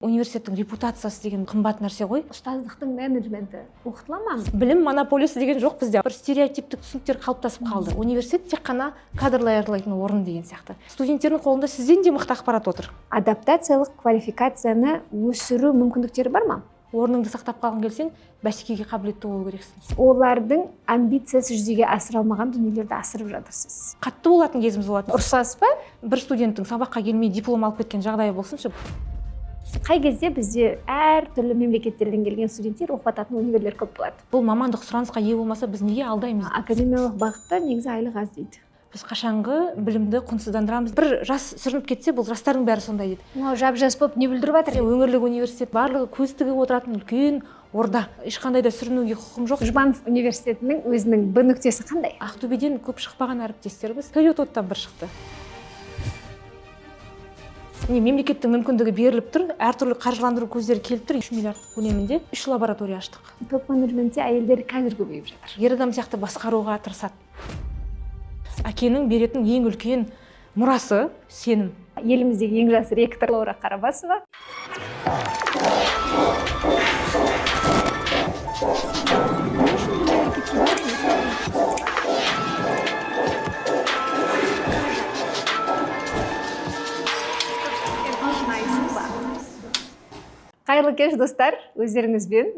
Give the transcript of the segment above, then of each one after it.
Университеттің репутациясы деген қымбат нәрсе ғой. Ұстаздықтың менеджменті оқытыла ма? Білім монополиясы деген жоқ бізде. Бір стереотиптік түсініктер қалыптасып қалды: университет тек қана кадр даярлайтын орын деген сияқты. Студенттердің қолында сізден де мықты ақпарат отыр. Адаптациялық квалификацияны өсіру мүмкіндіктері бар ма? Орныңды сақтап қалғың келсең, бәсекеге қабілетті болу керексің. Олардың амбициясы жүзеге асыра алмаған дүниелерді асырып жатырсыз. Қатты болатын кезіміз болатын. Ұрсасыз ба? Бір студенттің сабаққа келмей, диплом алып кеткен жағдайы болсыншы. Қай кезде бізде әртүрлі мемлекеттерден келген студенттер оқып жататын универлер көп болады? Бұл мамандық сұранысқа ие болмаса, біз неге алдаймыз? Академиялық бағытта негізі айлық аз дейді. Біз қашанғы білімді құнсыздандырамыз? Бір жас сүрініп кетсе, бұл жастардың бәрі сондай дейді. Мынау жап жас болып не бүлдіріп жатыр? Өңірлік университет барлығы көз тігіп отыратын үлкен орда, ешқандай да сүрінуге құқым жоқ. Жұбанов университетінің өзінің Б нүктесі қандай? Ақтөбеден көп шықпаған әріптестеріміз, Тойототтан бір шықты. Міне, мемлекеттің мүмкіндігі беріліп тұр, әртүрлі қаржыландыру көздері келіп тұр. 3 миллиард көлемінде үш лаборатория аштық. Топ менеджментте әйелдер қазір көбейіп жатыр. Ер адам сияқты басқаруға тырысады. Әкенің беретін ең үлкен мұрасы – сенім. Еліміздегі ең жас ректор Лаура Қарабасова. Қайырлы кеш, достар! Өздеріңізбен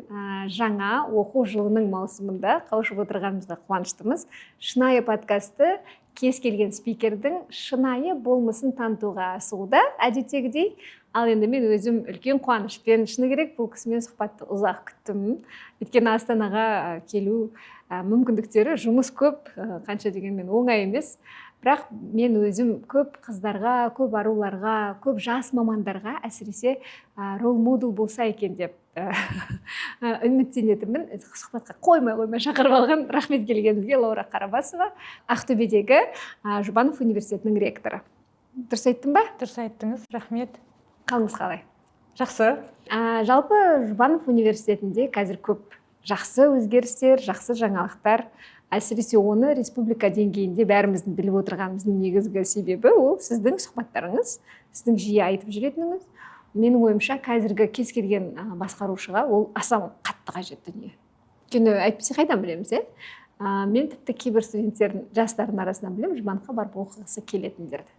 жаңа оқу жылының маусымында қауышып отырғанымызға қуаныштымыз. Шынайы подкасты кез келген спикердің шынайы болмысын танытуға асығуда әдеттегідей. Ал енді мен өзім үлкен қуанышпен, шыны керек, бұл кісімен сұхбатты ұзақ күттім, өйткені Астанаға келу мүмкіндіктері, жұмыс көп, қанша дегенмен оңай емес. Бірақ мен өзім көп қыздарға, көп аруларға, көп жас мамандарға әсіресе role model болса екен деп үміттенетінмін. Сұхбатқа қоймай қоймай шақырып алған. Рахмет келгеніңізге, Лаура Қарабасова, Ақтөбедегі Жұбанов университетінің ректоры. Дұрыс айттым ба? Дұрыс айттыңыз, рахмет. Қалыңыз қалай? Жақсы. Жалпы Жұбанов университетінде қазір көп жақсы өзгерістер, жақсы жаңалықтар. Әсіресе оны республика деңгейінде бәріміздің біліп отырғанымыздың негізгі себебі ол сіздің сұхбаттарыңыз, сіздің жиі айтып жүретініңіз. Менің ойымша, қазіргі кез келген басқарушыға ол аса қатты қажет дүние, өйткені әйтпесе қайдан білеміз, иә? Мен тіпті кейбір студенттердің, жастардың арасынан білемін Жұбановқа барып оқығысы келетіндерді.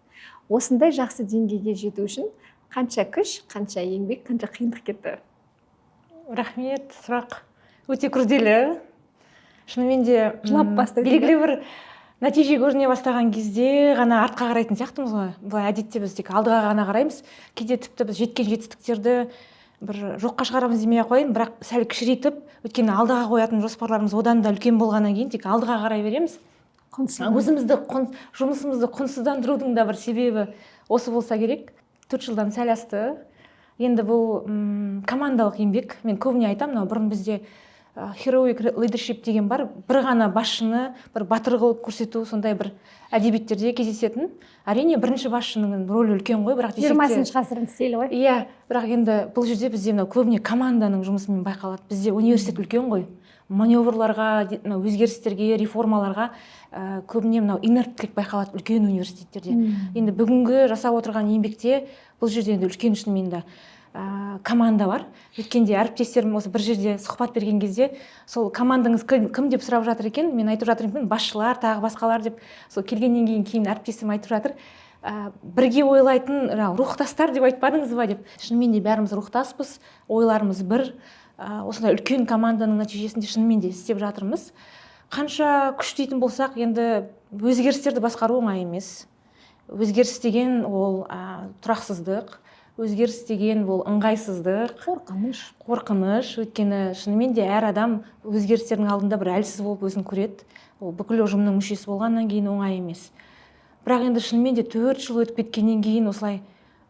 Осындай жақсы деңгейге жету үшін қанша күш, қанша еңбек, қанша қиындық кетті? Рахмет, сұрақ өте күрделі шынымен де. Жылап бастайды. Белгілі бір нәтиже көріне бастаған кезде ғана артқа қарайтын сияқтымыз ғой. Былай әдетте біз тек алдыға ғана қараймыз. Кейде тіпті біз жеткен жетістіктерді бір жоққа шығарамыз демей ақ қояйын, бірақ сәл кішірейтіп, өйткені алдыға қоятын жоспарларымыз одан да үлкен болғаннан кейін, тек алдыға қарай береміз. Өзімізді жұмысымызды құнсыздандырудың да бір себебі осы болса керек. 4 жылдан сәл асты енді. Бұл командалық еңбек. Мен көбіне айтамын, мынау бұрын бізде heroic leadership деген бар, бір ғана басшыны бір батыр қылып көрсету, сондай бір әдебиеттерде кездесетін. Әрине, бірінші басшының рөлі үлкен ғой, бірақ десек те 20-ғасырдың стилі ғой. Иә, бірақ енді бұл жерде бізде мынау көбіне команданың жұмысымен байқалады. Бізде университет үлкен ғой, маневрларға, мынау өзгерістерге, реформаларға көбіне мынау инерттілік байқалады үлкен университеттерде. Енді бүгінгі жасап отырған еңбекте бұл жерде енді үлкен, шынымен де команда бар. Өткенде әріптестерім осы бір жерде сұхбат берген кезде, сол командаңыз кім деп сұрап жатыр екен. Мен айтып жатыр едім, басшылар, тағы басқалар деп. Сол келгеннен кейін әріптесім айтып жатыр: «Бірге ойлайтын жаңағы рухтастар деп айтпадыңыз ба?» – деп. Шынымен де бәріміз рухтаспыз, ойларымыз бір. Осындай үлкен команданың нәтижесінде шынымен де істеп жатырмыз. Қанша күш дейтін болсақ, енді өзгерістерді басқару оңай емес. Өзгеріс деген ол тұрақсыздық, өзгеріс деген ол ыңғайсыздық. Қорқыныш. Қорқыныш, өйткені шынымен де әр адам өзгерістердің алдында бір әлсіз болып өзін көреді. Ол бүкіл ұжымның мүшесі болғаннан кейін оңай емес. Бірақ енді шынымен де 4 жыл өтіп кеткеннен кейін осылай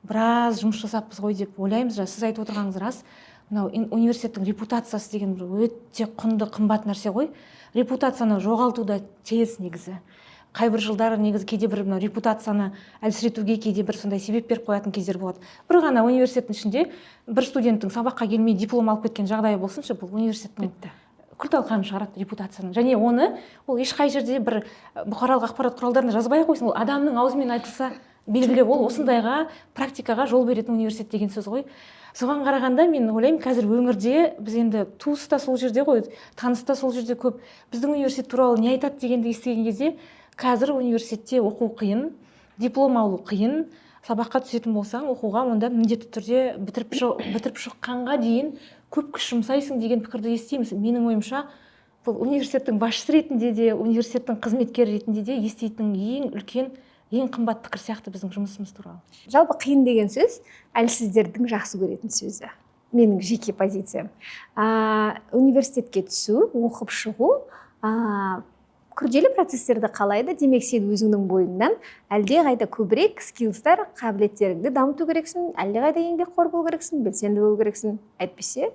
біраз жұмыс жасаппыз ғой деп ойлаймыз. Жаңа сіз айтып отырғаныңыз рас, мынау университеттің репутациясы деген бір өте құнды, қымбат нәрсе ғой. Репутацияны жоғалту да тез негізі. Қайбір жылдары негізі кейде бір мынау репутацияны әлсіретуге кейде бір сондай себеп беріп қоятын кездер болады. Бір ғана университеттің ішінде бір студенттің сабаққа келмей, диплом алып кеткен жағдайы болсыншы, бұл университеттің Бітті. күл талқанын шығарады репутацияны. Және оны ол ешқай жерде бір бұқаралық ақпарат құралдарында жазбай ақ қойсын, ол адамның аузымен айтылса Белгілі, ол осындайға, практикаға жол беретін университет деген сөз ғой. Соған қарағанда, мен ойлаймын, қазір өңірде біз енді, туыс та сол жерде ғой, таныс та сол жерде көп, біздің университет туралы не айтады дегенді естіген кезде, қазір университетте оқу қиын, диплом алу қиын, сабаққа түсетін болсаң оқуға, онда міндетті түрде бітіріп шыққанға дейін көп күш жұмсайсың деген пікірді естиміз. Менің ойымша, бұл университеттің басшысы ретінде де, университеттің қызметкері ретінде де еститін ең үлкен, ең қымбат пікір сияқты біздің жұмысымыз туралы. Жалпы, қиын деген сөз әлсіздердің жақсы көретін сөзі, менің жеке позициям. Университетке түсу, оқып шығу күрделі процесстерді қалайды. Демек, сен өзіңнің бойыңнан әлдеқайда көбірек skills тар, қабілеттеріңді дамыту керексің, әлдеқайда еңбекқор болу керексің, белсенді болу керексің. Әйтпесе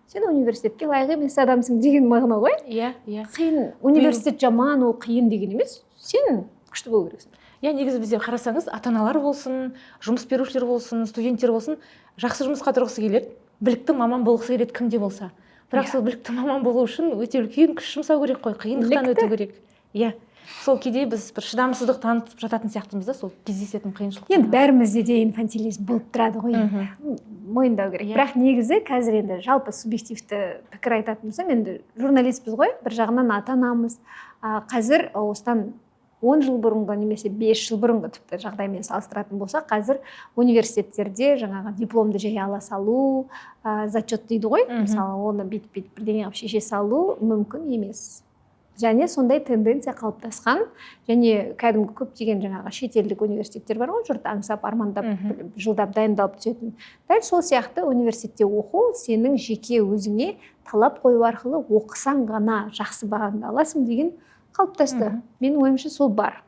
сен университетке лайық емес адамсың деген мағына ғой. иә иә Қиын университет жаман, ол қиын деген емес, сен күшті болу керексің. Иә, негізі бізде қарасаңыз, ата аналар болсын, жұмыс берушілер болсын, студенттер болсын, жақсы жұмысқа тұрғысы келеді, білікті маман болғысы келеді кім де болса. Бірақ сол білікті маман болу үшін өте үлкен күш жұмсау керек қой, қиындықтан Білікті. өту керек. Иә, сол кейде біз бір шыдамсыздық танытып жататын сияқтымыз да сол кездесетін қиыншылықтарға. Енді бәрімізде де инфантилизм болып тұрады ғой енді, мойындау керек. Бірақ негізі қазір енді жалпы субъективті пікір айтатын болсам, енді журналистпіз ғой, бір жағынан ата анамыз, қазір осыдан 10 жыл бұрынғы немесе 5 жыл бұрынғы тіпті жағдаймен салыстыратын болсақ, қазір университеттерде жаңағы дипломды жай ала салу, зачет дейді ғой, мысалы, оны бүйтіп бүйтіп бірдеңе қылып шеше салу мүмкін емес. Және сондай тенденция қалыптасқан. Және кәдімгі көптеген жаңағы шетелдік университеттер бар ғой, жұрт аңсап, армандап, жылдап дайындалып түсетін, дәл сол сияқты университетте оқу сенің жеке өзіңе талап қою арқылы оқысаң ғана жақсы бағаңды аласың деген қалыптасты. Менің ойымша, сол бар.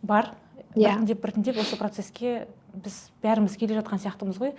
Бар. Біртіндеп, біртіндеп осы процеске біз бәріміз келе жатқан сияқтымыз ғой.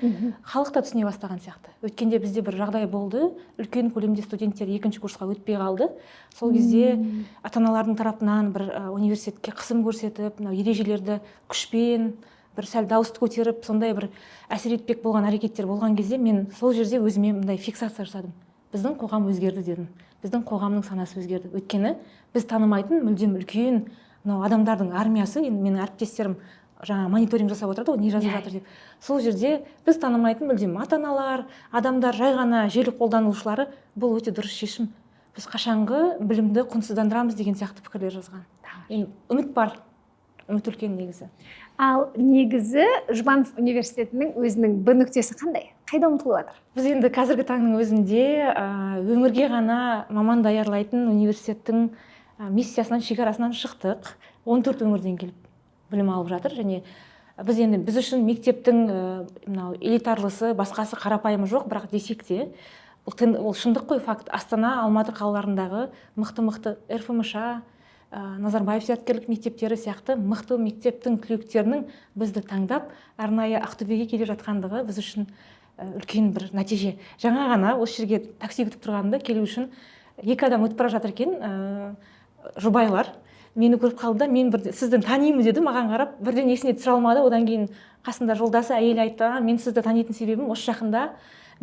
Халық та түсіне бастаған сияқты. Өткенде бізде бір жағдай болды, үлкен көлемде студенттер екінші курсқа өтпей қалды. Сол кезде ата аналардың тарапынан бір университетке қысым көрсетіп, мынау ережелерді күшпен, бір сәл дауысты көтеріп, сондай бір әсер етпек болған әрекеттер болған кезде, мен сол жерде өзіме мындай фиксация жасадым: біздің қоғам өзгерді дедім, біздің қоғамның санасы өзгерді. Өйткені біз танымайтын мүлдем үлкен мынау адамдардың армиясы, енді менің әріптестерім жаңа мониторинг жасап отырады ғой, не жазып жатыр деп, сол жерде біз танымайтын мүлдем ата аналар, адамдар, жай ғана желі қолданушылары «бұл өте дұрыс шешім, біз қашанғы білімді құнсыздандырамыз» деген сияқты пікірлер жазған. Енді үміт бар, үміт үлкен негізі. Ал негізі Жұбанов университетінің өзінің Б нүктесі қандай, қайда ұмтылып жатыр? Біз енді қазіргі таңның өзінде өңірге ғана маман даярлайтын университеттің миссиясынан, шекарасынан шықтық. 14 өңірден келіп білім алып жатыр. Және біз енді, біз үшін мектептің мынау элитарлысы, басқасы, қарапайымы жоқ, бірақ десек те, бұл ол шындық қой, факт: Астана, Алматы қалаларындағы мықты мықты РФМШ, Назарбаев зияткерлік мектептері сияқты мықты мектептің түлектерінің бізді таңдап, арнайы Ақтөбеге келе жатқандығы біз үшін үлкен бір нәтиже. Жаңа ғана осы жерге такси күтіп тұрғанымда, келу үшін екі адам өтіп бара жатыр екен, жұбайлар. Мені көріп қалды да, «мен бір сізді танимын» деді маған қарап, бірден есіне түсіре алмады. Одан кейін қасында жолдасы, әйелі айтты: «А, мен сізді танитын себебім, осы жақында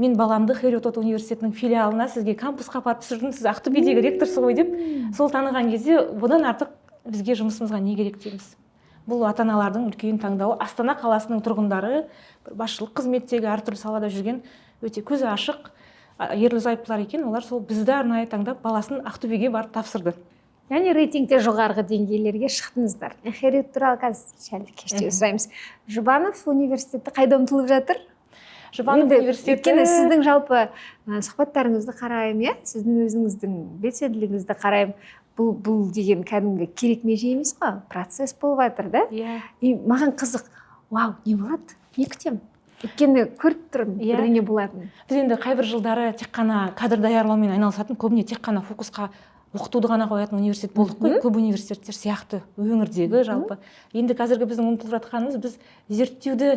мен баламды Хериот университетінің филиалына, сізге кампусқа апарып түсірдім, сіз Ақтөбедегі ректорсыз ғой» деп. Сол таныған кезде, бұдан артық бізге жұмысымызға не керек дейміз. Бұл ата аналардың үлкен таңдауы. Астана қаласының тұрғындары, бір басшылық қызметтегі, әртүрлі салада жүрген өте көзі ашық ерлі зайыптылар екен. Олар сол бізді арнайы таңдап, баласын Ақтөбеге барып тапсырды. Яғни рейтингте жоғарғы деңгейлерге шықтыңыздар. Хериот туралы қазір сәл кештеу сұраймыз. Жұбанов университеті қайда ұмтылып жатыр? Жұбанов Енді университеті өйткені сіздің жалпы сұхбаттарыңызды қараймын, иә, сіздің өзіңіздің белсенділігіңізді қараймын. Бұл деген кәдімгі керек меже емес қой, процесс болып жатыр да. Иә. И маған қызық, вау, не болады, не күтемін? Өйткені көріп тұрмын бірдеңе болатынын. Біз енді қайбір жылдары тек қана кадр даярлаумен айналысатын, көбіне тек қана фокусқа оқытуды ғана қоятын университет болдық қой, көп университеттер сияқты өңірдегі жалпы. Енді қазіргі біздің ұмтылып жатқанымыз, біз зерттеуді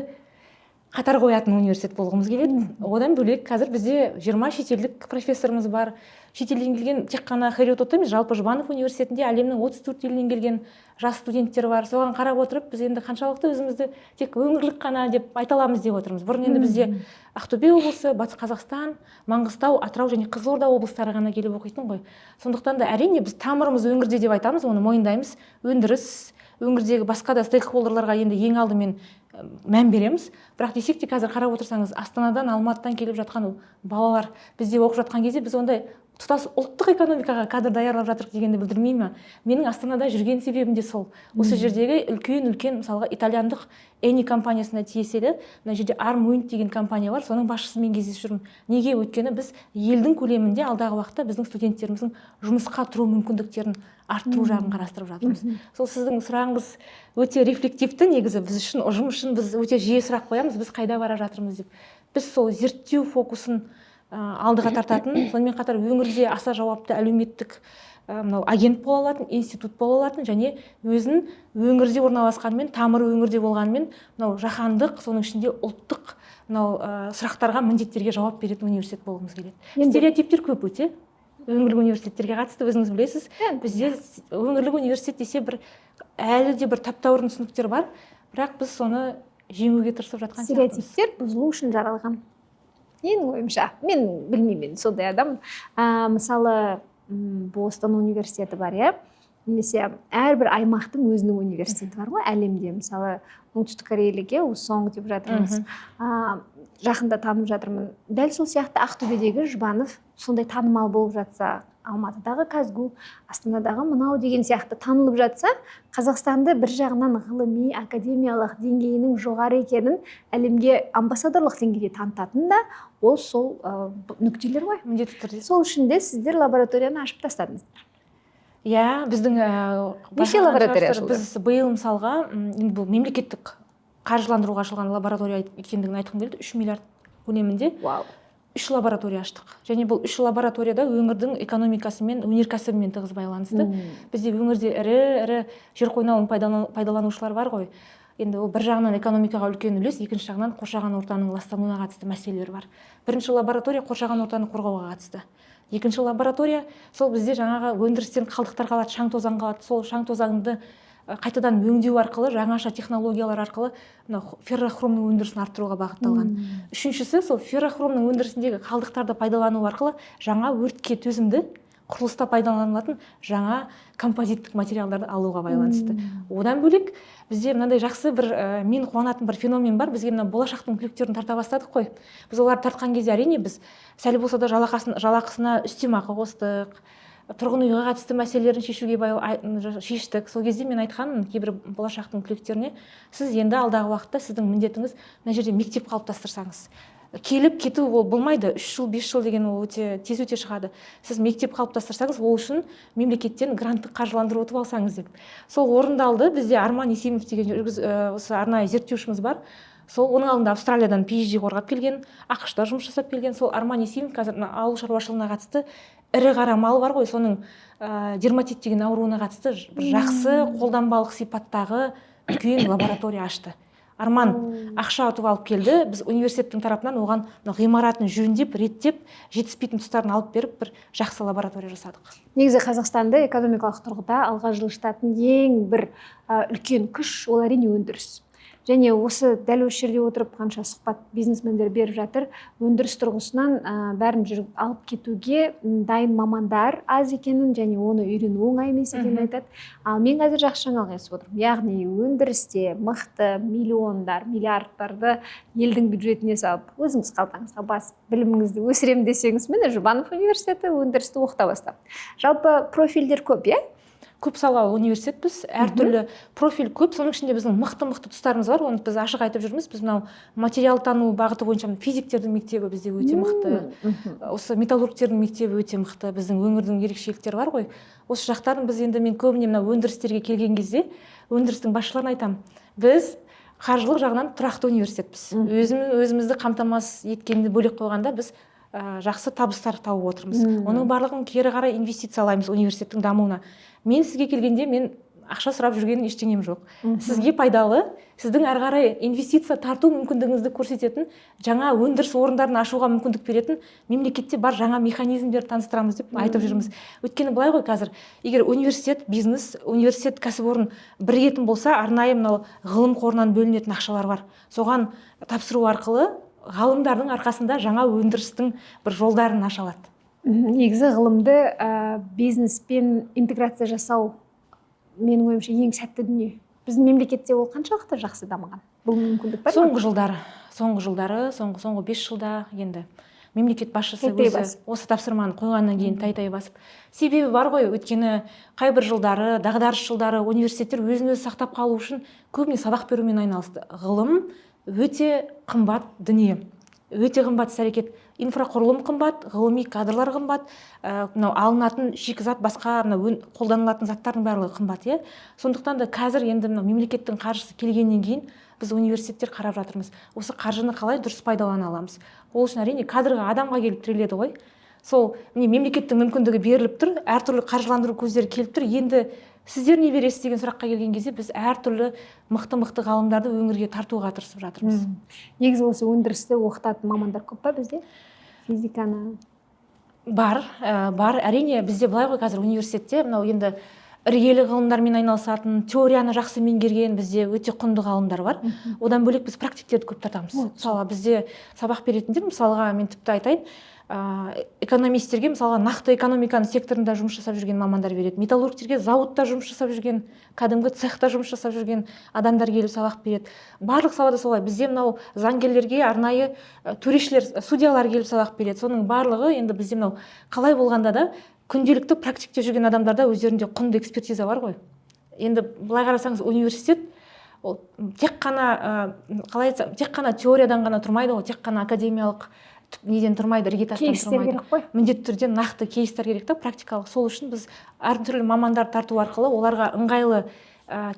қатар қоятын университет болғымыз келеді. Одан бөлек, қазір бізде 20 шетелдік профессорымыз бар. Шетелден келген, тек қана Хериот емес, жалпы Жұбанов университетінде әлемнің 34 елінен келген жас студенттер бар. Соған қарап отырып, біз енді қаншалықты өзімізді тек өңірлік қана деп айта аламыз деп отырмыз. Бұрын енді бізде Ақтөбе облысы, Батыс Қазақстан, Маңғыстау, Атырау және Қызылорда облыстары ғана келіп оқитын ғой. Сондықтан да, әрине, біз тамырымыз өңірде деп айтамыз, оны мойындаймыз. Өндіріс Өңірдегі басқа да стейкхолдерларға енді ең алдымен мән береміз. Бірақ десек те, қазір қарап отырсаңыз, Астанадан, Алматыдан келіп жатқан балалар бізде оқып жатқан кезде, біз ондай тұтас ұлттық экономикаға кадр даярлап жатырық дегенді білдірмей ме? Менің Астанада жүрген себебім де сол. Осы жердегі үлкен үлкен, мысалға, итальяндық Эни компаниясына тиесілі, мына жерде Армуинд деген компания бар, соның басшысымен кездесіп жүрмін. Неге? Өйткені біз елдің көлемінде алдағы уақытта біздің студенттеріміздің жұмысқа тұру мүмкіндіктерін арттыру жағын қарастырып жатырмыз. Сол сіздің сұрағыңыз өте рефлективті негізі біз үшін, ұжым үшін. Біз өте жиі сұрақ қоямыз, біз қайда бара жатырмыз деп. Біз сол зерттеу фокусын алдыға тартатын, сонымен қатар өңірде аса жауапты әлеуметтік мынау агент бола алатын институт бола алатын және өзін өңірде орналасқанымен, тамыры өңірде болғанымен, мынау жаһандық, соның ішінде ұлттық мынау сұрақтарға, міндеттерге жауап беретін университет болғымыз келеді. Стереотиптер көп өте өңірлік университеттерге қатысты, өзіңіз білесіз. Бізде өңірлік университет десе, бір әлі де бір таптаурын түсініктер бар, бірақ біз соны жеңуге тырысып жатқан сияқтымыз. Стереотиптер бұзылу үшін жаралған, менің ойымша. Мен білмеймін, енді сондай адаммын. Мысалы, Бостон университеті бар, иә, немесе әрбір аймақтың өзінің университеті бар ғой әлемде. Мысалы, Оңтүстік Кореялық, иә, Усонг деп жатырмыз, жақында танып жатырмын. Дәл сол сияқты Ақтөбедегі Жұбанов сондай танымал болып жатса, Алматыдағы КазГУ, Астанадағы мынау деген сияқты танылып жатса, Қазақстанды бір жағынан ғылыми академиялық деңгейінің жоғары екенін әлемге амбассадорлық деңгейде танытатын да ол сол нүктелер ғой. Міндетті түрде. Сол үшін де сіздер лабораторияны ашып тастадыңыздар. Иә, біздің Неше байқаған лаборатория шығарсыздар, ашылды? Біз биыл, мысалға, енді бұл мемлекеттік қаржыландыруға ашылған лаборатория екендігін айтқым келеді, 3 миллиард көлемінде үш лаборатория аштық. Және бұл үш лабораторияда өңірдің экономикасымен, өнеркәсібімен тығыз байланысты. Бізде өңірде ірі ірі жер қойнауын пайдаланушылар бар ғой. Енді ол бір жағынан экономикаға үлкен үлес, екінші жағынан қоршаған ортаның ластануына қатысты мәселелер бар. Бірінші лаборатория қоршаған ортаны қорғауға қатысты. Екінші лаборатория сол бізде жаңағы өндірістен қалдықтар қалады, шаң тозаң қалады. Сол шаң тозаңды қайтадан өңдеу арқылы, жаңаша технологиялар арқылы мына феррохромның өндірісін арттыруға бағытталған. Үшіншісі сол феррохромның өндірісіндегі қалдықтарды пайдалану арқылы жаңа өртке төзімді, құрылыста пайдаланылатын жаңа композиттік материалдарды алуға байланысты. Одан бөлек, бізде мынандай жақсы бір мен қуанатын бір феномен бар. Бізге мына Болашақтың түлектерін тарта бастадық қой. Біз оларды тартқан кезде, әрине, біз сәл болса да жалақысына үстемақы қостық, тұрғын үйге қатысты мәселелерін шешуге шештік. Сол кезде мен айтқанмын кейбір Болашақтың түлектеріне: сіз енді алдағы уақытта сіздің міндетіңіз мына жерде мектеп қалыптастырсаңыз. Келіп кету ол болмайды, 3 жыл, 5 жыл деген ол өте тез өте шығады. Сіз мектеп қалыптастырсаңыз, ол үшін мемлекеттен гранттық қаржыландыру ұтып алсаңыз деп. Сол орындалды. Бізде Арман Есимов деген осы арнайы зерттеушіміз бар. Сол оның алдында Австралиядан PhD қорғап келген, АҚШ-та жұмыс жасап келген. Сол Арман Есимов қазір мына ауыл шаруашылығына қатысты, ірі қара мал бар ғой, соның дерматит деген ауруына қатысты бір жақсы қолданбалық сипаттағы үлкен лаборатория ашты. Арман ақша ұтып алып келді. Біз университеттің тарапынан оған мына ғимаратын жөндеп, реттеп, жетіспейтін тұстарын алып беріп, бір жақсы лаборатория жасадық. Негізі Қазақстанды экономикалық тұрғыда алға жылжытатын ең бір үлкен күш ол, әрине, өндіріс. Және осы дәл осы жерде отырып қанша сұхбат бизнесмендер беріп жатыр. Өндіріс тұрғысынан бәрін жүріп алып кетуге дайын мамандар аз екенін және оны үйрену оңай емес екенін айтады. Ал мен қазір жақсы жаңалық естіп отырмын, яғни өндірісте мықты миллиондар, миллиардтарды елдің бюджетіне салып, өзіңіз қалтаңызға басып, біліміңізді өсіремін десеңіз, міне, Жұбанов университеті өндірісті оқыта бастады. Жалпы профильдер көп, иә? Көп салалы университетпіз, әртүрлі профиль көп. Соның ішінде біздің мықты мықты тұстарымыз бар, оны біз ашық айтып жүрміз. Біз мынау материалтану бағыты бойынша физиктердің мектебі бізде өте мықты, осы металлургтердің мектебі өте мықты. Біздің өңірдің ерекшеліктері бар ғой осы жақтарын. Біз енді, мен көбіне мына өндірістерге келген кезде өндірістің басшыларына айтамын: біз қаржылық жағынан тұрақты университетпіз. Өзімізді қамтамасыз еткенді бөлек қойғанда, біз жақсы табыстар тауып отырмыз. Оның барлығын кері қарай инвестициялаймыз университеттің дамуына. Мен сізге келгенде, мен ақша сұрап жүрген ештеңем жоқ. Сізге пайдалы, сіздің әрі қарай инвестиция тарту мүмкіндігіңізді көрсететін, жаңа өндіріс орындарын ашуға мүмкіндік беретін мемлекетте бар жаңа механизмдерді таныстырамыз деп айтып жүрміз. Өйткені былай ғой, қазір егер университет, бизнес, университет, кәсіпорын бірігетін болса, арнайы мынау ғылым қорынан бөлінетін ақшалар бар. Соған тапсыру арқылы ғалымдардың арқасында жаңа өндірістің бір жолдарын аша алады. Негізі ғылымды бизнеспен интеграция жасау, менің ойымша, ең сәтті дүние. Біздің мемлекетте ол қаншалықты жақсы дамыған, бұл мүмкіндік бар ма? Соңғы жылдары, соңғы 5 жылда енді мемлекет басшысы Тәй-тәй өзі басып. осы тапсырманы қойғаннан кейін тай-тай басып. Себебі бар ғой, өйткені қайбір жылдары, дағдарыс жылдары университеттер өзін өзі сақтап қалу үшін көбіне сабақ берумен айналысты. Ғылым өте қымбат дүние, өте қымбат іс әрекет. Инфрақұрылым қымбат, ғылыми кадрлар қымбат, мынау алынатын шикізат, басқа мынау қолданылатын заттардың барлығы қымбат, иә. Сондықтан да қазір енді мынау мемлекеттің қаржысы келгеннен кейін біз, университеттер, қарап жатырмыз, осы қаржыны қалай дұрыс пайдалана аламыз. Ол үшін, әрине, кадрға, адамға келіп тіреледі ғой. Сол міне, мемлекеттің мүмкіндігі беріліп тұр, әртүрлі қаржыландыру көздері келіп тұр. Енді сіздер не бересіз деген сұраққа келген кезде біз әртүрлі мықты мықты ғалымдарды өңірге тартуға тырысып жатырмыз. Негізі осы өндірісті оқытатын мамандар көп па бізде, физиканы? Бар, бар, әрине. Бізде былай ғой, қазір университетте мынау енді іргелі ғылымдармен айналысатын, теорияны жақсы меңгерген бізде өте құнды ғалымдар бар. Одан бөлек біз практиктерді көп тартамыз. Вот. Мысалға, бізде сабақ беретіндер, мысалға, мен тіпті айтайын, экономистерге, мысалға, нақты экономиканың секторында жұмыс жасап жүрген мамандар береді, металлургтерге зауытта жұмыс жасап жүрген, кәдімгі цехта жұмыс жасап жүрген адамдар келіп сабақ береді. Барлық салада солай. Бізде мынау заңгерлерге арнайы төрешілер, судьялар келіп сабақ береді. Соның барлығы енді бізде мынау қалай болғанда да күнделікті практикте жүрген адамдарда өздерінде құнды экспертиза бар ғой. Енді былай қарасаңыз, университет ол тек қана, қалай айтсам, тек қана теориядан ғана тұрмайды ғой, тек қана академиялық неден тұрмайды, іргетастан Кейстер тұрмайды. керек қой. Міндетті түрде нақты кейстер керек та, практикалық. Сол үшін біз әртүрлі мамандар тарту арқылы оларға ыңғайлы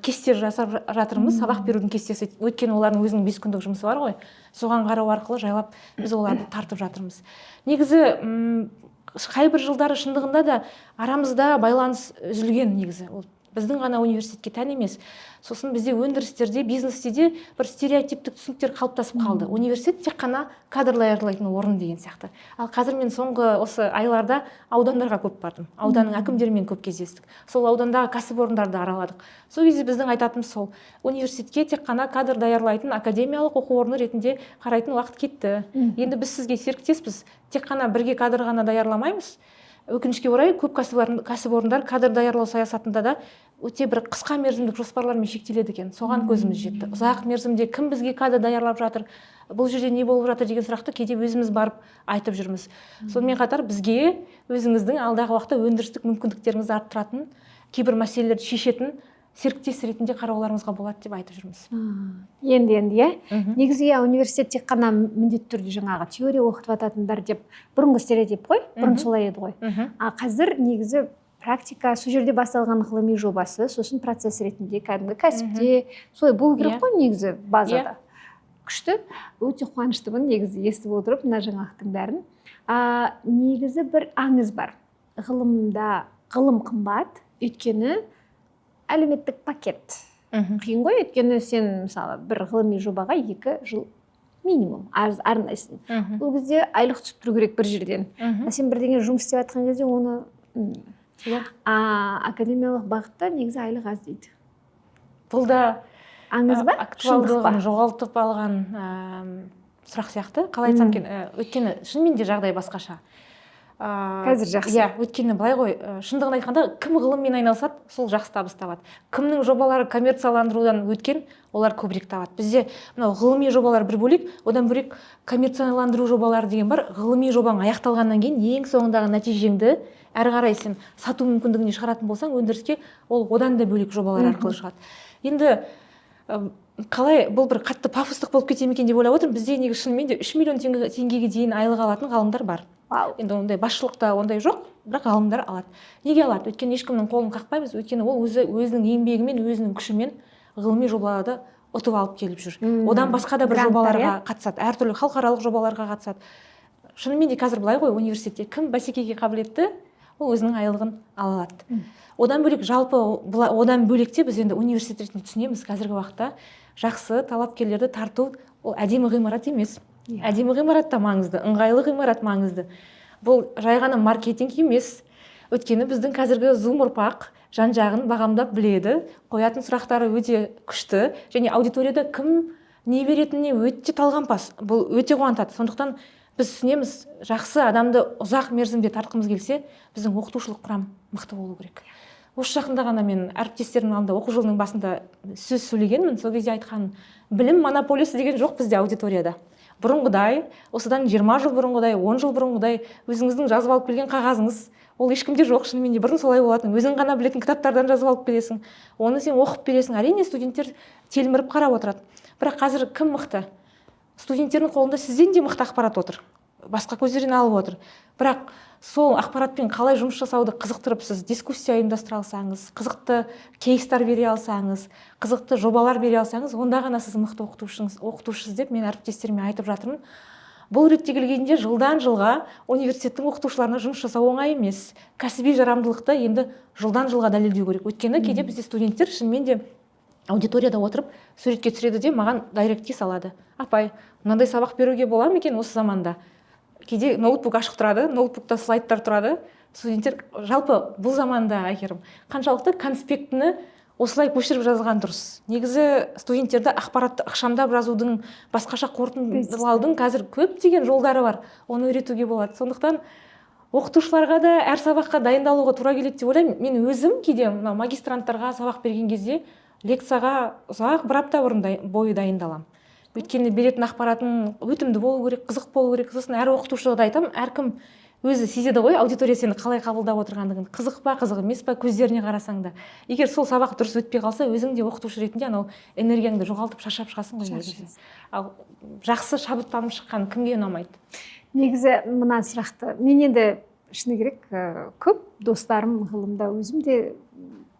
кесте жасап жатырмыз, сабақ берудің кестесі. Өйткені олардың өзінің 5 күндік жұмысы бар ғой, соған қарау арқылы жайлап біз оларды тартып жатырмыз. Негізі қайбір жылдары шындығында да арамызда байланыс үзілген. Негізі ол біздің ғана университетке тән емес. Сосын бізде өндірістерде, бизнесте де бір стереотиптік түсініктер қалыптасып қалды: университет тек қана кадр даярлайтын орын деген сияқты. Ал қазір мен соңғы осы айларда аудандарға көп бардым, ауданның әкімдерімен көп кездестік, сол аудандағы кәсіпорындарды араладық. Сол кезде біздің айтатынымыз сол: университетке тек қана кадр даярлайтын академиялық оқу орны ретінде қарайтын уақыт кетті. Енді біз сізге серіктеспіз, тек қана бірге кадр ғана даярламаймыз. Өкінішке орай, көп кәсіпорындар кадр даярлау саясатында да өте бір қысқа мерзімдік жоспарлармен шектеледі екен, соған көзіміз жетті. Ұзақ мерзімде кім бізге кадр даярлап жатыр, бұл жерде не болып жатыр деген сұрақты кейде өзіміз барып айтып жүрміз. Сонымен қатар бізге өзіңіздің алдағы уақытта өндірістік мүмкіндіктеріңізді арттыратын, кейбір мәселелерді шешетін серіктес ретінде қарауларыңызға болады деп айтып жүрміз. Енді иә, негізі, иә, университет тек қана міндетті түрде жаңағы теория оқытып жататындар деп бұрынғы стереотип қой, бұрын солай еді ғой. А қазір негізі практика, сол жерде басталған ғылыми жобасы сосын процесс ретінде кәдімгі кәсіпте солай болу керек қой негізі базада. Күшті, өте қуаныштымын негізі естіп отырып мына жаңалықтың бәрін. Негізі бір аңыз бар: ғылымда, ғылым қымбат, өйткені әлеуметтік пакет қиын ғой, өйткені сен, мысалы, бір ғылыми жобаға 2 жыл минимум арнайсың, ол кезде айлық түсіп тұру керек бір жерден. А сен бірдеңе жұмыс істеп жатқан кезде оны а академиялық бағытта негізі айлық аз дейді. Бұл да Аңыз ба, шындық па? актуалдығын жоғалтып алған сұрақ сияқты, қалай айтсам екен. Өйткені шынымен де жағдай басқаша. Қазір жақсы. Иә, өйткені былай ғой, шындығын айтқанда, кім ғылыммен айналысады, сол жақсы табыс табады. Кімнің жобалары коммерцияландырудан өткен, олар көбірек табады. Бізде мынау ғылыми жобалар бір бөлек, одан бөлек коммерцияландыру жобалары деген бар. Ғылыми жобаң аяқталғаннан кейін ең соңындағы нәтижеңді әрі қарай сен сату мүмкіндігіне шығаратын болсаң өндіріске, ол одан да бөлек жобалар арқылы шығады. Енді қалай, бұл бір қатты пафостық болып кете ме екен деп ойлап отырмын. Бізде негізі шынымен де 3 миллион теңгеге дейін айлық алатын ғалымдар бар. Енді ондай басшылықта ондай жоқ, бірақ ғалымдар алады. Неге алады? Өйткені ешкімнің қолын қақпаймыз, өйткені ол өзі өзінің еңбегімен, өзінің күшімен ғылыми жобаларды ұтып алып келіп жүр. Одан басқа да бір Гранттар, жобаларға қатысады, әртүрлі халықаралық жобаларға қатысады. Шынымен де қазір былай ғой, университетте кім бәсекеге қабілетті, ол өзінің айлығын ала алады. Одан бөлек жалпы одан бөлек те біз енді университет ретінде түсінеміз, қазіргі уақытта жақсы талапкерлерді тарту ол әдемі ғимарат емес. Әдемі ғимарат та маңызды, ыңғайлы ғимарат маңызды. Бұл жай ғана маркетинг емес, өйткені біздің қазіргі зум ұрпақ жан жағын бағамдап біледі, қоятын сұрақтары өте күшті және аудиторияда кім не беретініне өте талғампаз. Бұл өте қуантады. Сондықтан біз түсінеміз, жақсы адамды ұзақ мерзімде тартқымыз келсе, біздің оқытушылық құрам мықты болу керек. Осы жақында ғана мен әріптестерімнің алдында оқу жылының басында сөз сөйлегенмін. Сол кезде айтқан: білім монополиясы деген жоқ бізде аудиторияда. Бұрынғыдай, осыдан 20 жыл бұрынғыдай, 10 жыл бұрынғыдай өзіңіздің жазып алып келген қағазыңыз ол ешкімде жоқ. Шынымен де, бұрын солай болатын: өзің ғана білетін кітаптардан жазып алып келесің, оны сен оқып бересің. Әрине, студенттер телміріп қарап отырады. Бірақ қазір кім мықты? Студенттердің қолында сізден де мықты ақпарат отыр, басқа көздерден алып отыр. Бірақ сол ақпаратпен қалай жұмыс жасауды қызықтырып, сіз дискуссия ұйымдастыра алсаңыз, қызықты кейстар бере алсаңыз, қызықты жобалар бере алсаңыз, онда ғана сіз мықты оқытушысыз деп мен әріптестеріме айтып жатырмын. Бұл ретте келгенде, жылдан жылға университеттің оқытушыларына жұмыс жасау оңай емес. Кәсіби жарамдылықты енді жылдан жылға дәлелдеу керек. Өйткені кейде бізде студенттер шынымен де аудиторияда отырып суретке түсіреді де, маған директке салады: «Апай, мынандай сабақ беруге бола ма екен осы заманда?» Кейде ноутбук ашық тұрады, ноутбукта слайдтар тұрады. Студенттер жалпы бұл заманда, Әйгерім, қаншалықты конспектіні осылай көшіріп жазған дұрыс? Негізі студенттерді ақпаратты ықшамдап жазудың, басқаша қорытындылаудың қазір көптеген жолдары бар, оны үйретуге болады. Сондықтан оқытушыларға да әр сабаққа дайындалуға тура келеді деп ойлаймын. Мен өзім кейде мынау магистранттарға сабақ берген кезде лекцияға ұзақ, бір апта бұрын бойы дайындаламын. Өйткені беретін ақпаратың өтімді болу керек, қызық болу керек. Сосын әр оқытушыға да айтамын: әркім өзі сезеді ғой аудитория сені қалай қабылдап отырғандығын, қызық па, қызық емес па, көздеріне қарасаң да. Егер сол сабақ дұрыс өтпей қалса, өзің де оқытушы ретінде анау энергияңды жоғалтып, шаршап шығасың ғой негізі. Ал жақсы шабыттанып шыққан кімге ұнамайды? Негізі мына сұрақты мен енді, шыны керек, көп достарым ғылымда, өзім де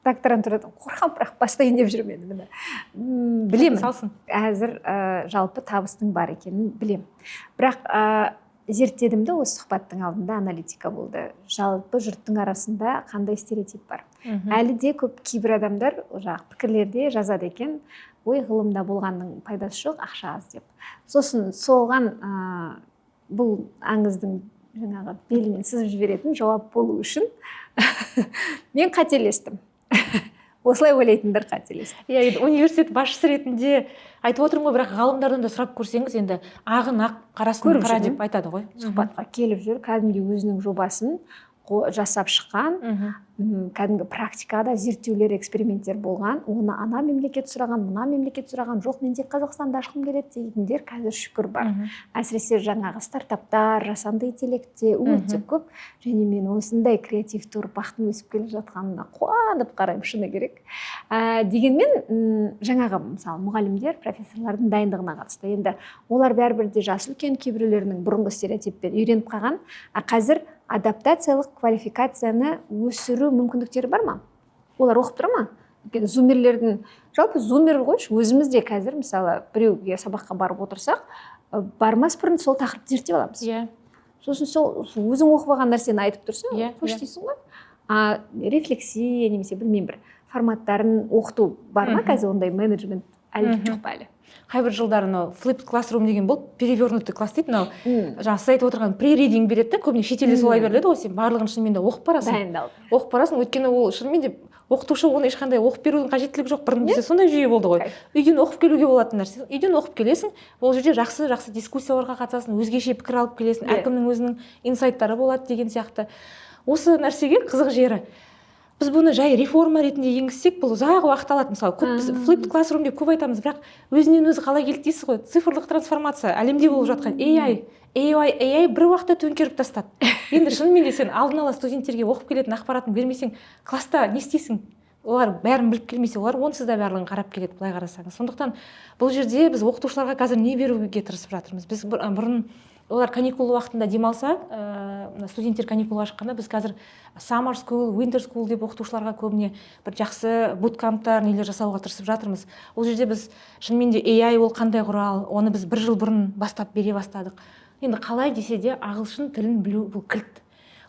докторантурадан қорқамын, бірақ бастайын деп жүрмін енді, міне. Білемін. Салсын. Әзір жалпы табыстың бар екенін білемін, бірақ зерттедім де, осы сұхбаттың алдында аналитика болды. Жалпы жұрттың арасында қандай стереотип бар? Әлі де көп кейбір адамдар жаңағы пікірлерде жазады екен: «Ой, ғылымда болғанның пайдасы жоқ, ақша аз», – деп. Сосын соған бұл аңыздың жаңағы белінен сызып жіберетін жауап болу үшін: мен қателестім, осылай ойлайтындар қателесті. Иә, енді университет басшысы ретінде айтып отырмын ғой, бірақ ғалымдардан да сұрап көрсеңіз, енді ағын ақ, қарасын Көріп қара жүрмін. деп айтады ғой. Сұхбатқа келіп жүр, кәдімгідей өзінің жобасын жасап шыққан, кәдімгі практикада зерттеулер, эксперименттер болған, оны ана мемлекет сұраған, мына мемлекет сұраған жоқ, мен тек Қазақстанда ашқым келеді дейтіндер қазір, шүкір, бар. Әсіресе жаңағы стартаптар, жасанды интеллектте өте көп. Және мен осындай креативті ұрпақтың өсіп келе жатқанына қуанып қараймын, шыны керек. Дегенмен жаңағы, мысалы, мұғалімдер, профессорлардың дайындығына қатысты, енді олар бәрібір де жасы үлкен, кейбіреулерінің бұрынғы стереотиппен үйреніп қалған. А қазір адаптациялық квалификацияны өсіру мүмкіндіктері бар ма? Олар оқып тұра ма? Өйткені зумерлердің, жалпы зумер қойшы, өзіміз де қазір, мысалы, біреуге сабаққа барып отырсақ, бармас бұрын сол тақырыпты зерттеп аламыз. Сосын сол өзің оқып алған нәрсені айтып тұрсаң, қош дейсің ғой. А рефлексия немесе, білмеймін, бір форматтарын оқыту бар ма қазір? Ондай менеджмент әлі жоқ па әлі? Қайбір жылдары мынау flipped classroom деген болып, перевернутый класс дейді. Мынау жаңағы сіз айтып отырған pre-reading береді да, көбіне шетелде солай беріледі ғой. Сен барлығын шынымен де оқып барасың. Дайындалып. Оқып барасың, өйткені ол шынымен де оқытушы оны ешқандай оқып берудің қажеттілігі жоқ. Бұрын бізде сондай жүйе болды ғой, үйден оқып келуге болатын нәрсе. Үйден оқып келесің, ол жерде жақсы жақсы дискуссияларға қатысасың, өзгеше пікір алып келесің, әркімнің өзінің инсайттары болады деген сияқты. Осы нәрсеге қызық жері, біз бұны жай реформа ретінде енгізсек, бұл ұзақ уақыт алады. Мысалы, көп біз flipped classroom деп көп айтамыз, бірақ өзінен өзі қалай келді дейсіз ғой. Цифрлық трансформация, әлемде болып жатқан AI бір уақытта төңкеріп тастады. Енді шынымен де сен алдын ала студенттерге оқып келетін ақпаратын бермесең, класста не істейсің? Олар бәрін біліп келмесе, олар онсыз да барлығын қарап келеді, былай қарасаңыз. Сондықтан бұл жерде біз оқытушыларға қазір не беруге тырысып жатырмыз? Біз бұрын олар каникул уақытында демалса, мына студенттер каникулға шыққанда, біз қазір summer school, winter school деп оқытушыларға көбіне бір жақсы буткамптар, нелер жасауға тырысып жатырмыз. Ол жерде біз шынымен де AI ол қандай құрал, оны біз бір жыл бұрын бастап бере бастадық. Енді қалай десе де, ағылшын тілін білу бұл кілт.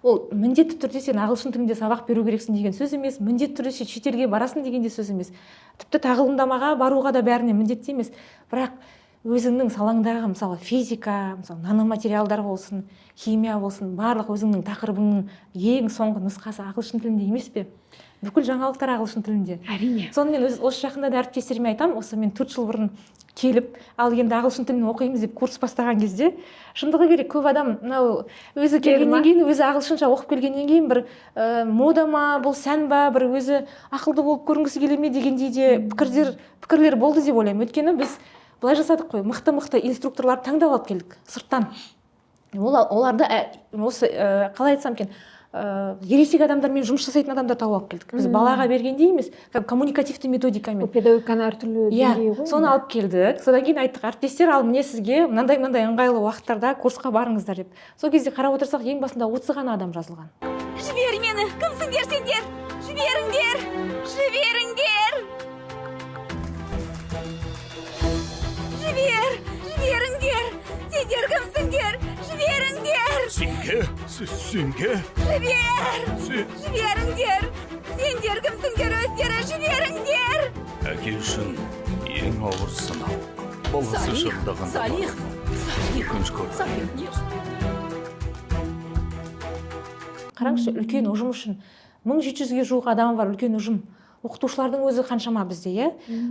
Ол міндетті түрде сен ағылшын тілінде сабақ беру керексің деген сөз емес, міндетті түрде сен шетелге барасың деген де сөз емес, тіпті тағылымдамаға баруға да бәріне міндетті емес. Бірақ өзіңнің салаңдағы, мысалы, физика, мысалы, наноматериалдар болсын, химия болсын, барлық өзіңнің тақырыбыңның ең соңғы нұсқасы ағылшын тілінде емес пе? Бүкіл жаңалықтар ағылшын тілінде. Әрине. Сонымен осы жақында да әріптестеріме айтамын, осы мен 4 жыл бұрын Келіп, ал енді ағылшын тілін оқимыз деп курс бастаған кезде, шындығы керек, көп адам мынау өзі келгеннен кейін, өзі ағылшынша оқып келгеннен кейін бір мода ма бұл, сән ба, бір өзі ақылды болып көрінгісі келе ме дегендей де пікірлер болды деп ойлаймын. Өйткені біз былай жасадық қой: мықты мықты инструкторларды таңдап алып келдік сырттан. Оларды осы қалай айтсам екен, ересек адамдармен жұмыс жасайтын адамдар тауып алып келдік біз. Балаға бергендей емес, как коммуникативті методикамен. Ол педагогиканың әртүрлі деңгейі ғой Соны енді. алып келдік. Содан кейін айттық: «Әріптестер, ал міне, сізге мынандай мынандай ыңғайлы уақыттарда курсқа барыңыздар», – деп. Сол кезде қарап отырсақ, ең басында 30 ғана адам жазылған. Жібер мені! Кімсіңдер сендер? Жіберіңдер! Жіберіңдер! Жібер! Жіберіңдер! Сендер кімсіңдер? Жіберіңдер! Синге, Синге, Жібер! Жіберіңдер! Сендер кімсіңдер өздері? Жіберіңдер! Әке үшін ең ауыр сынау. Баласы Салих, шырылдағанда Салих, Салих, өкініш көрді. Салих, нет. Қараңызшы, үлкен ұжым үшін, 1700-ге жуық адамы бар үлкен ұжым, оқытушылардың өзі қаншама бізде, иә,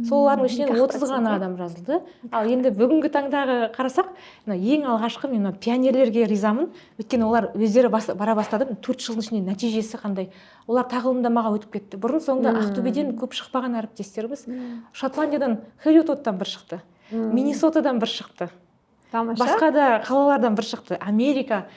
солардың ішінен 2-ақ 30 ғана процент, иә? адам жазылды. Ал енді бүгінгі таңдағы қарасақ, мына ең алғашқы мен мына пионерлерге ризамын, өйткені олар өздері бара бастады. 4 жылдың ішінде нәтижесі қандай! Олар тағылымдамаға өтіп кетті. Бұрын соңды Ақтөбеден көп шықпаған әріптестеріміз Шотландиядан, Хериот-Тоттан бір шықты, Миннесотадан бір шықты, Тамаша. басқа да қалалардан бір шықты, Америка.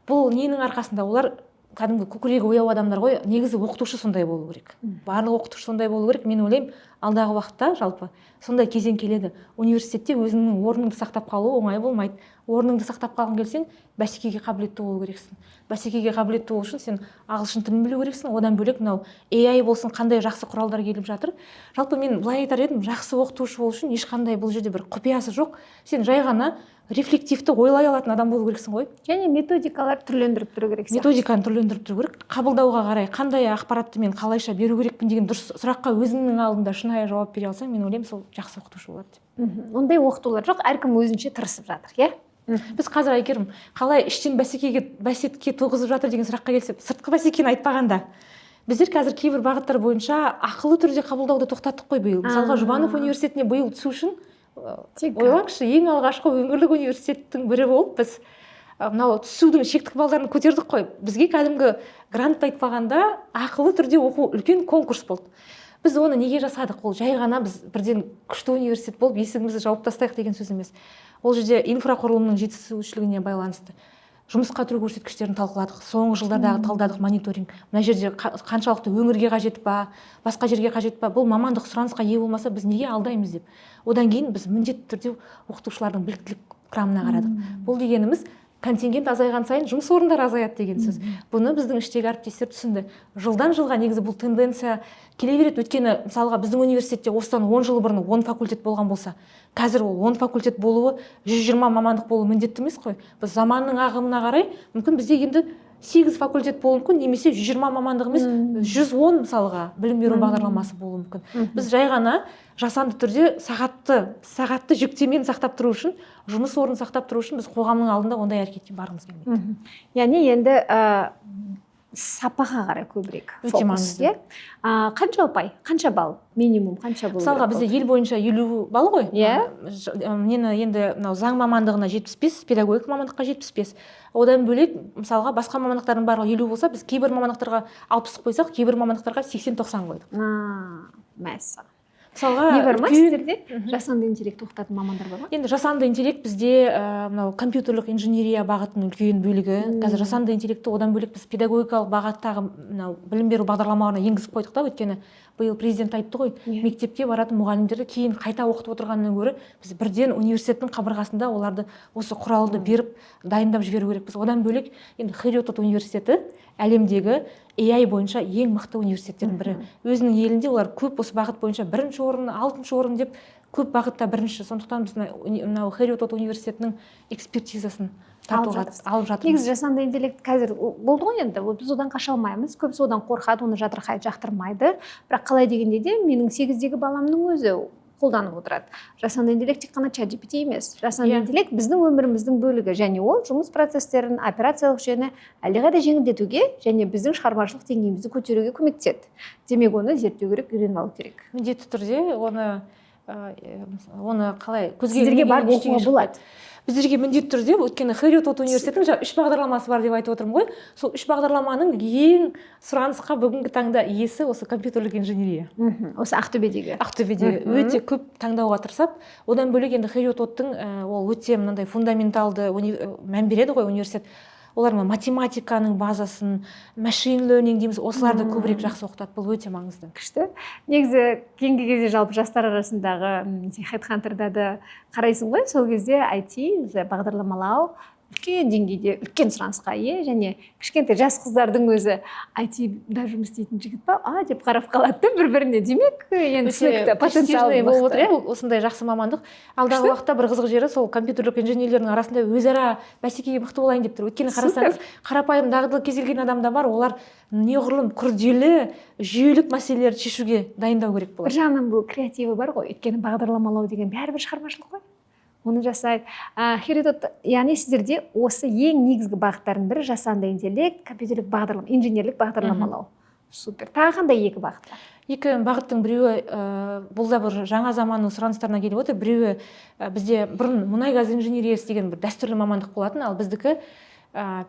Бұл ненің арқасында? Олар кәдімгі көкірегі ояу адамдар ғой. Негізі оқытушы сондай болу керек, барлық оқытушы сондай болу керек. Мен ойлаймын, алдағы уақытта жалпы сондай кезең келеді: университетте өзіңнің орныңды сақтап қалу оңай болмайды. Орныңды сақтап қалғың келсең, бәсекеге қабілетті болу керексің. Бәсекеге қабілетті болу үшін сен ағылшын тілін білу керексің. Одан бөлек мынау AI болсын, қандай жақсы құралдар келіп жатыр. Жалпы мен былай айтар едім: жақсы оқытушы болу үшін ешқандай бұл жерде бір құпиясы жоқ, сен жай ғана рефлективті ойлай алатын адам болу керексің ғой. Және методикалар түрлендіріп тұру керек сияқты. Методиканы түрлендіріп тұру керек. Қабылдауға қарай қандай ақпаратты мен қалайша беру керекпін деген дұрыс сұраққа өзіңнің алдында шынайы жауап бере алсаң, мен ойлаймын, сол жақсы оқытушы болады деп. Ондай оқытулар жоқ, әркім өзінше тырысып жатыр, иә. Біз қазір, Әйгерім, қалай іштен бәсекеге бәсеке туғызып жатыр деген сұраққа келсек, сыртқы бәсекені айтпағанда, біздер қазір кейбір бағыттар бойынша ақылы түрде қабылдауды тоқтаттық қой биыл. Мысалға, Жұбанов университетіне биыл түсу үшін Тек ойлаңызшы, ең алғашқы өңірлік университеттің бірі болып біз мынау түсудің шектік балдарын көтердік қой. Бізге кәдімгі грантты айтпағанда, ақылы түрде оқу үлкен конкурс болды. Біз оны неге жасадық? Ол жай ғана біз бірден күшті университет болып, есігімізді жауып тастайық деген сөз емес. Ол жерде инфрақұрылымның жетіспеушілігіне байланысты. Жұмысқа тұру көрсеткіштерін талқыладық, соңғы жылдардағы талдадық, мониторинг. Мына жерде қаншалықты өңірге қажет па, басқа жерге қажет па, бұл мамандық сұранысқа ие болмаса, біз неге алдаймыз деп. Одан кейін біз міндетті түрде оқытушылардың біліктілік құрамына қарадық. Бұл дегеніміз, контингент азайған сайын жұмыс орындары азаяды деген сөз. Бұны біздің іштегі әріптестер түсінді. Жылдан жылға негізі бұл тенденция келе береді. Өйткені, мысалға, біздің университетте осыдан 10 жыл бұрын 10 факультет болған болса, қазір ол 10 факультет болуы, 120 мамандық болуы міндетті емес қой. Біз заманның ағымына қарай, мүмкін, бізде енді 8 факультет болуы мүмкін немесе 120 мамандық емес, 110, мысалға, білім беру бағдарламасы болуы мүмкін. Біз жай ғана жасанды түрде сағатты жүктемені сақтап тұру үшін, жұмыс орнын сақтап тұру үшін біз қоғамның алдында ондай әрекетке барғымыз келмейді. Яғни енді сапаға қарай көбірек Өте фокус, маңызды. иә. Қанша ұпай, қанша балл, минимум қанша болу Мысалға, керек? Бізде ел бойынша 50 балл ғой. Иә. Нені енді, мынау заң мамандығына 75, педагогика мамандыққа 75. Одан бөлек, мысалға, басқа мамандықтардың барлығы 50 болса, біз кейбір мамандықтарға 60 қойсақ, кейбір мамандықтарға 80-90 қойдық. Мәссаған. Мысалға, Не бар ма сіздерде? Жасанды интеллект оқытатын мамандар бар ма? Енді жасанды интеллект бізде мынау компьютерлік инженерия бағытының үлкен бөлігі. Қазір жасанды интеллектті, одан бөлек, біз педагогикалық бағыттағы мынау білім беру бағдарламаларына енгізіп қойдық та. Өйткені биыл президент айтты ғой, мектепке баратын мұғалімдерді кейін қайта оқытып отырғаннан гөрі, біз бірден университеттің қабырғасында оларды осы құралды беріп, дайындап жіберу керекпіз. Одан бөлек, енді Хериот университеті әлемдегі AI бойынша ең мықты университеттердің бірі. Өзінің елінде олар көп осы бағыт бойынша бірінші орын, алтыншы орын деп, көп бағытта бірінші. Сондықтан біз мынау Хериот университетінің экспертизасын Алып тартуға жатырсыз. алып жатырмыз. Негізі жасанды интеллект қазір болды ғой енді, біз одан қаша алмаймыз. Көбісі одан қорқады, оны жатырқайды, жақтырмайды. Бірақ қалай дегенде де менің 8-дегі баламның өзі қолданып отырады. Жасанды интеллект тек қана чат GPT емес. Жасанды интеллект біздің өміріміздің бөлігі және ол жұмыс процестерін, операциялық жүйені әлдеқайда жеңілдетуге және біздің шығармашылық деңгейімізді көтеруге көмектеседі. Демек, оны зерттеу керек, үйреніп алу керек. Міндетті түрде оны Оны қалай көзге Сіздерге барып ілмеген ештеңе оқуға болады? Біздерге міндетті түрде, өйткені Хериот университетінің жаңа үш бағдарламасы бар деп айтып отырмын ғой. Сол үш бағдарламаның ең сұранысқа бүгінгі таңда иесі осы компьютерлік инженерия. Осы Ақтөбедегі. Ақтөбедегі. Өте көп таңдауға тырысады. Одан бөлек енді Хериот, ол өте мынандай фундаменталды мән береді ғой университет. Олар мына математиканың базасын, machine learning дейміз, осыларды көбірек жақсы оқытады. Бұл өте маңызды. Күшті. Негізі кейінгі кезде жалпы жастар арасындағы HeadHunter-да да қарайсың ғой, сол кезде IT, бағдарламалау үлкен деңгейде үлкен сұранысқа ие және кішкентай жас қыздардың өзі IT-да жұмыс істейтін жігіт па, а деп қарап қалады да бір біріне. Демек, енді өте түсінікті, потенциал престижный болып отыр, мықты. иә, осындай жақсы мамандық. Алдағы уақытта бір қызық жері сол компьютерлік инженерлердің арасында өзара бәсекеге мықты болайын деп тұр. Өйткені қарасаңыз, қарапайым дағдылы кез келген адамда бар, олар неғұрлым күрделі жүйелік мәселелерді шешуге дайындау керек Бір болады. жағынан бұл креативі бар ғой, өйткені бағдарламалау деген бәрібір шығармашылық қой, оны жасайды. Хериот, яғни сіздерде осы ең негізгі бағыттардың бірі жасанды интеллект, компьютерлік бағдарлама, инженерлік бағдарламалау. Супер. Тағы қандай екі бағыт бар? Екі бағыттың біреуі, бұл да бір жаңа заманның сұраныстарына келіп отыр. Біреуі, бізде бұрын мұнай газ инженериясы деген бір дәстүрлі мамандық болатын, ал біздікі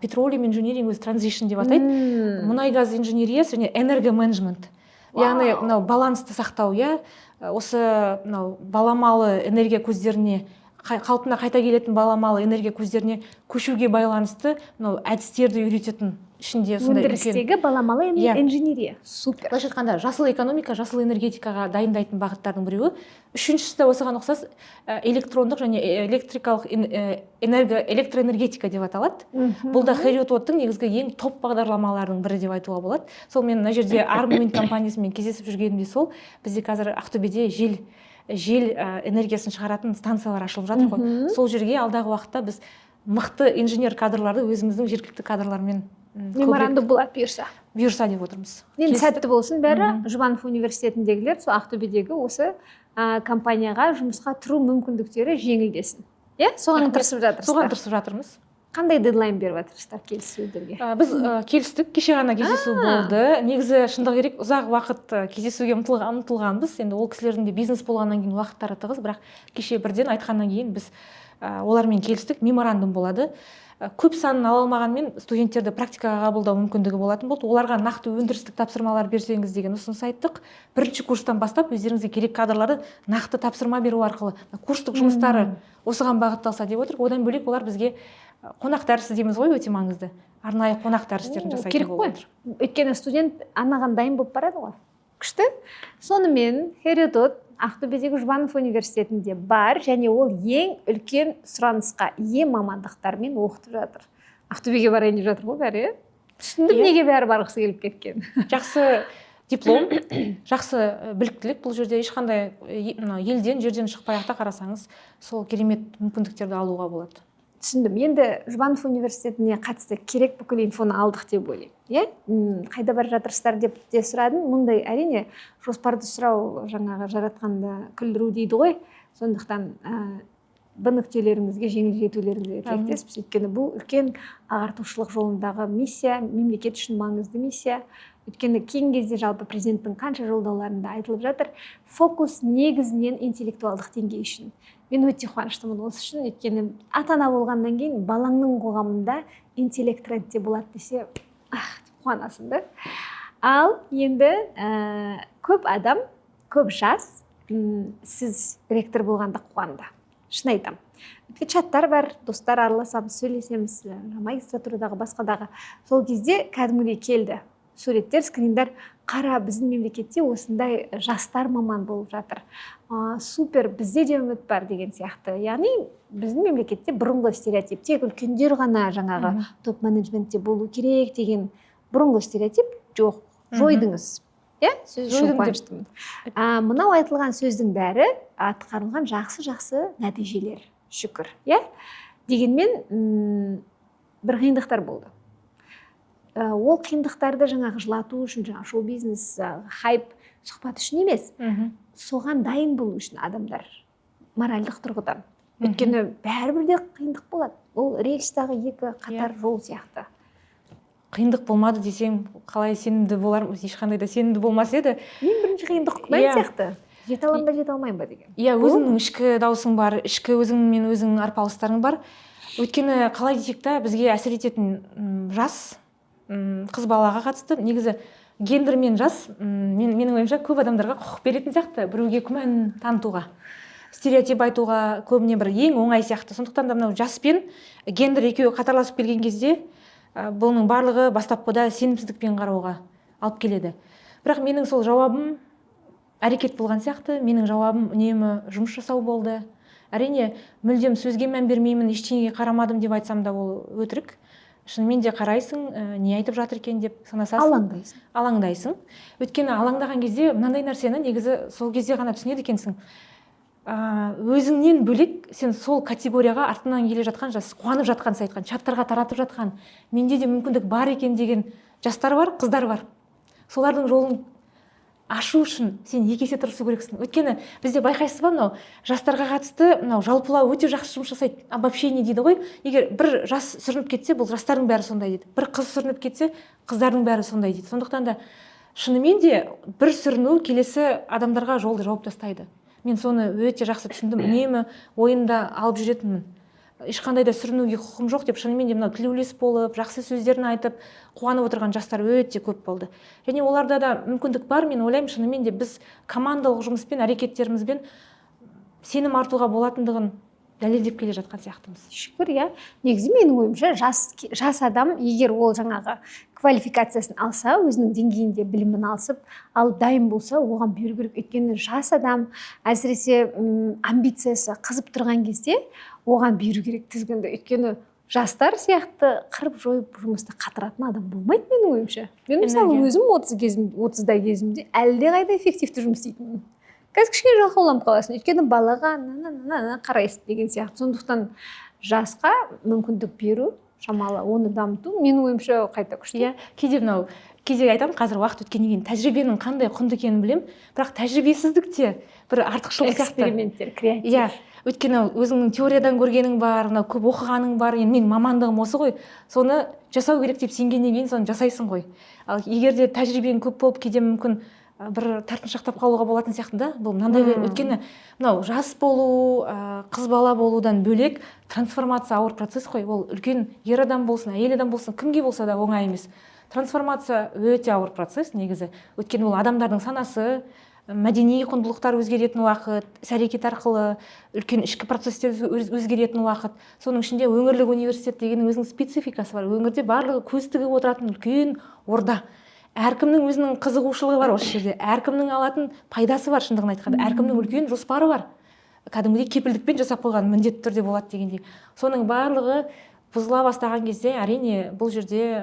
petroleum engineering with transition деп атайды. Мұнай газ инженериясы және энергоменеджмент, яғни мынау балансты сақтау, иә, осы мынау баламалы энергия көздеріне, қалпына қайта келетін баламалы энергия көздеріне көшуге байланысты мынау әдістерді үйрететін ішінде сондай үлкен Өндірістегі баламалы инженерия. Супер. Былайша айтқанда, жасыл экономика, жасыл энергетикаға дайындайтын бағыттардың біреуі. Үшіншісі де осыған ұқсас, электрондық және электрикалық энерго электроэнергетика деп аталады. Бұл да Хериот негізгі ең топ бағдарламаларының бірі деп айтуға болады. Сол мен мына жерде Армуин компаниясымен кездесіп жүргенімде, сол бізде қазір Ақтөбеде жел энергиясын шығаратын станциялар ашылып жатыр ғой. Сол жерге алдағы уақытта біз мықты инженер кадрларды өзіміздің жергілікті кадрлармен көбірек Меморандум болады бұйырса. Бұйырса деп отырмыз. Енді Келістік. сәтті болсын бәрі. Жұбанов университетіндегілер сол Ақтөбедегі осы компанияға жұмысқа тұру мүмкіндіктері жеңілдесін, иә, соған Рахмет. тырысып жатырсыздар. Соған тырысып жатырмыз. Қандай дедлайн беріп жатырсыздар келіссөздерге? Біз келістік, кеше ғана кездесу болды. Негізі, шындық керек, ұзақ уақыт кездесуге ұмтылғанбыз. Енді ол кісілердің де бизнес болғаннан кейін уақыттары тығыз, бірақ кеше бірден айтқаннан кейін біз олармен келістік, меморандум болады. Көп санын ала алмағанмен, студенттерді практикаға қабылдау мүмкіндігі болатын болды. Оларға нақты өндірістік тапсырмалар берсеңіз деген ұсыныс айттық. Бірінші курстан бастап өздеріңізге керек кадрларды нақты тапсырма беру арқылы курстық жұмыстары осыған бағытталса деп отыр. Одан бөлек олар бізге қонақ дәрісі дейміз ғой, өте маңызды, арнайы қонақ дәрістерін О, жасайтын керек болып қой. отыр. Өйткені студент анаған дайын болып барады ғой. Күшті. Сонымен, Хериот Ақтөбедегі Жұбанов университетінде бар және ол ең үлкен сұранысқа ие мамандықтармен оқытып жатыр. Ақтөбеге барайын деп жатыр ғой бәрі, иә? Түсіндім. Иә. Неге бәрі барғысы келіп кеткен. Жақсы диплом, жақсы біліктілік. Бұл жерде ешқандай мына елден, жерден шықпай ақ та қарасаңыз, сол керемет мүмкіндіктерді алуға болады. Түсіндім. Енді Жұбанов университетіне қатысты керек бүкіл инфоны алдық деп ойлаймын, иә. Қайда бара жатырсыздар деп те сұрадым. Мұндай, әрине, жоспарды сұрау жаңағы жаратқанды күлдіру дейді ғой. Сондықтан Б нүктелеріңізге жеңіл жетулеріңізге тілектеспіз, өйткені бұл үлкен ағартушылық жолындағы миссия, мемлекет үшін маңызды миссия. Өйткені кейінгі кезде жалпы президенттің қанша жолдауларында айтылып жатыр, фокус негізінен интеллектуалдық деңгей үшін. Мен өте қуаныштымын осы үшін, өйткені ата ана болғаннан кейін балаңның қоғамында интеллект трендте болады десе, ах деп қуанасың да. Ал енді көп адам, көп жас сіз ректор болғанда қуанды, шын айтамын. Өйткені чаттар бар, достар, араласамыз, сөйлесеміз, магистратурадағы, басқадағы. Сол кезде кәдімгідей келді суреттер, скриндар: «Қара, біздің мемлекетте осындай жастар маман болып жатыр, супер, бізде де үміт бар» деген сияқты. Яғни біздің мемлекетте бұрынғы стереотип, тек үлкендер ғана жаңағы топ менеджментте болу керек деген бұрынғы стереотип жоқ, жойдыңыз, иә, сөз үшін Жойдым деп. қуаныштымын. Мынау айтылған сөздің бәрі атқарылған жақсы жақсы нәтижелер, шүкір, иә. Дегенмен бір қиындықтар болды. Ол қиындықтарды жаңағы жылату үшін, жаңағы шоу бизнес, хайп, сұхбат үшін емес, соған дайын болу үшін адамдар моральдық тұрғыдан. Өйткені бәрібір де қиындық болады, ол рельстағы екі қатар жол сияқты. Қиындық болмады десең, қалай сенімді болар, ешқандай да сенімді болмас еді. Ең бірінші қиындық күмән сияқты. Жете аламын ба, жете алмаймын ба деген. Иә, өзіңнің ішкі даусың бар, ішкі өзіңмен өзіңнің арпалыстарың бар. Өйткені қалай десек та, бізге әсер ететін жас, қыз балаға қатысты негізі гендер мен жас, менің ойымша, көп адамдарға құқық беретін сияқты біреуге күмән танытуға, стереотип айтуға көбіне бір ең оңай сияқты. Сондықтан да мынау жас пен гендер екеуі қатарласып келген кезде, бұның барлығы бастапқыда сенімсіздікпен қарауға алып келеді. Бірақ менің сол жауабым әрекет болған сияқты. Менің жауабым үнемі жұмыс жасау болды. Әрине, мүлдем сөзге мән бермеймін, ештеңеге қарамадым деп айтсам да, ол өтірік. Шынымен де қарайсың, не айтып жатыр екен деп санасасың. Алаңдайсың. Алаңдайсың. Өйткені алаңдаған кезде мынандай нәрсені негізі сол кезде ғана түсінеді екенсің: өзіңнен бөлек сен сол категорияға артынан келе жатқан жас, қуанып жатқан, сіз айтқан чаттарға таратып жатқан, менде де мүмкіндік бар екен деген жастар бар, қыздар бар. Солардың жолын ашу үшін сен екі есе тырысу керексің. Өйткені бізде, байқайсыз ба, мынау жастарға қатысты мынау жалпылау өте жақсы жұмыс жасайды, обобщение дейді ғой. Егер бір жас сүрініп кетсе, бұл жастардың бәрі сондай дейді, бір қыз сүрініп кетсе, қыздардың бәрі сондай дейді. Сондықтан да шынымен де бір сүріну келесі адамдарға жолды жауып тастайды. Мен соны өте жақсы түсіндім. Үнемі ойымда алып жүретінмін, ешқандай да сүрінуге құқым жоқ деп. Шынымен де мынау тілеулес болып, жақсы сөздерін айтып, қуанып отырған жастар өте көп болды және оларда да мүмкіндік бар. Мен ойлаймын, шынымен де біз командалық жұмыспен, әрекеттерімізбен сенім артуға болатындығын дәлелдеп келе жатқан сияқтымыз. Шүкір, иә. Негізі, менің ойымша, жас адам, егер ол жаңағы квалификациясын алса, өзінің деңгейінде білімін алысып ал дайын болса, оған беру керек. Өйткені жас адам, әсіресе амбициясы қызып тұрған кезде, оған беру керек тізгінді. Өйткені жастар сияқты қырып жойып жұмысты қатыратын адам болмайды, менің ойымша. Мен, мысалы, Энергия. өзім 30 кезім, 30-да кезімде әлдеқайда эффективті жұмыс істейтінмін. Қазір кішкене жалқауланып қаласың, өйткені балаға на на на қарайсың деген сияқты. Сондықтан жасқа мүмкіндік беру, шамалы оны дамыту, менің ойымша, қайта күшті. Иә, кейде мынау, кейде айтамын, қазір уақыт өткеннен кейін тәжірибенің қандай құнды екенін білемін, бірақ тәжірибесіздік те бір артықшылық сияқты. Эксперименттер, креатив. Иә, өйткені өзіңнің теориядан көргенің бар, мынау көп оқығаның бар. Енді менің мамандығым осы ғой, соны жасау керек деп сенгеннен кейін соны жасайсың ғой. Ал егер де тәжірибең көп болып, кейде мүмкін бір тартыншақтап қалуға болатын сияқты да. Бұл мынандай, өйткені мынау жас болу, қыз бала болудан бөлек, трансформация ауыр процесс қой. Ол үлкен ер адам болсын, әйел адам болсын, кімге болса да оңай емес. Трансформация өте ауыр процесс негізі, өйткені ол адамдардың санасы, мәдени құндылықтар өзгеретін уақыт, іс әрекет арқылы үлкен ішкі процесстер өзгеретін уақыт. Соның ішінде өңірлік университет дегеннің өзінің спецификасы бар. Өңірде барлығы көз тігіп отыратын үлкен орда, әркімнің өзінің қызығушылығы бар осы жерде, әркімнің алатын пайдасы бар. Шындығын айтқанда, әркімнің үлкен жоспары бар, кәдімгідей кепілдікпен жасап қойған, міндетті түрде болады дегендей. Соның барлығы бұзыла бастаған кезде, әрине, бұл жерде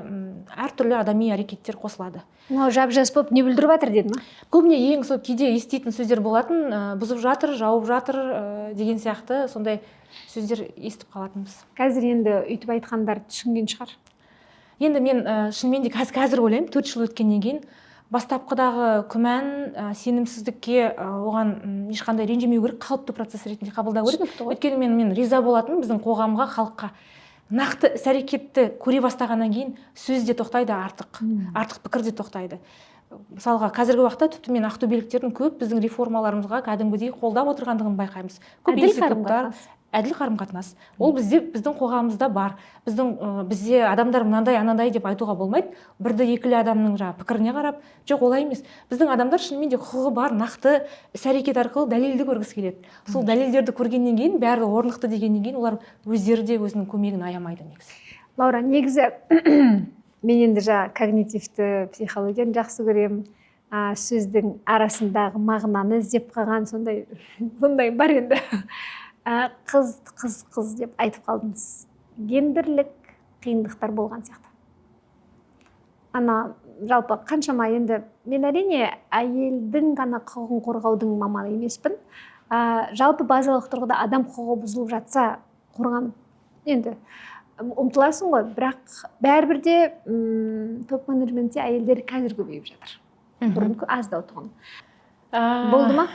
әртүрлі адами әрекеттер қосылады. Мынау жап жас болып не бүлдіріп жатыр деді ма? Көбіне ең сол кейде еститін сөздер болатын, бұзып жатыр, жауып жатыр, деген сияқты сондай сөздер естіп қалатынбыз. Қазір енді өйтіп айтқандар түсінген шығар. Енді мен шынымен де қазір ойлаймын, 4 жыл өткеннен кейін, бастапқыдағы күмән, сенімсіздікке, оған ешқандай ренжімеу керек, қалыпты процесс ретінде қабылдау керек. Түсінікті ғой. Өйткені мен риза болатыным, біздің қоғамға, халыққа нақты іс әрекетті көре бастағаннан кейін сөз де тоқтайды, артық артық пікір де тоқтайды. Мысалға, қазіргі уақытта тіпті мен ақтөбеліктердің көп біздің реформаларымызға кәдімгідей қолдап отырғандығын байқаймыз. Көп Әділ институттар. Қарым-қатынас. Әділ қарым қатынас ол бізде, біздің қоғамымызда бар. Біздің бізде адамдар мынандай, анандай деп айтуға болмайды, бірді екілі адамның жаңағы пікіріне қарап. Жоқ, олай емес. Біздің адамдар шынымен де құқығы бар, нақты іс әрекет арқылы дәлелді көргісі келеді. Сол дәлелдерді көргеннен кейін, бәрі орнықты дегеннен кейін, олар өздері де өзінің көмегін аямайды негізі. Лаура, негізі мен енді жаңа когнитивті психологияны жақсы көремін, сөздің арасындағы мағынаны іздеп қалған сондай бар енді. Қыз, қыз, қыз деп айтып қалдыңыз, гендерлік қиындықтар болған сияқты. Ана жалпы қаншама, енді мен, әрине, әйелдің ғана құқығын қорғаудың маманы емеспін, жалпы базалық тұрғыда адам құқығы бұзылып жатса, қорғанып енді ұмтыласың ғой. Бірақ бәрібір де топ менеджментте әйелдер қазір көбейіп жатыр, бұрын аздау тұғын. Болды ма?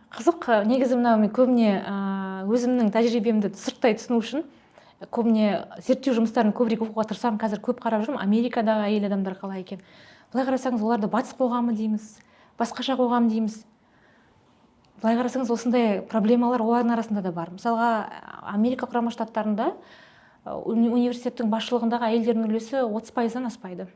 Қызық. Негізі мынау мен көбіне өзімнің тәжірибемді сырттай түсіну үшін көбіне зерттеу жұмыстарын көбірек оқуға тырысамын. Қазір көп қарап жүрмін, Америкадағы әйел адамдар қалай екен. Былай қарасаңыз, оларды батыс қоғамы дейміз, басқаша қоғам дейміз. Былай қарасаңыз, осындай проблемалар олардың арасында да бар. Мысалға, Америка Құрама Штаттарында университеттің басшылығындағы әйелдердің үлесі 30%-дан аспайды.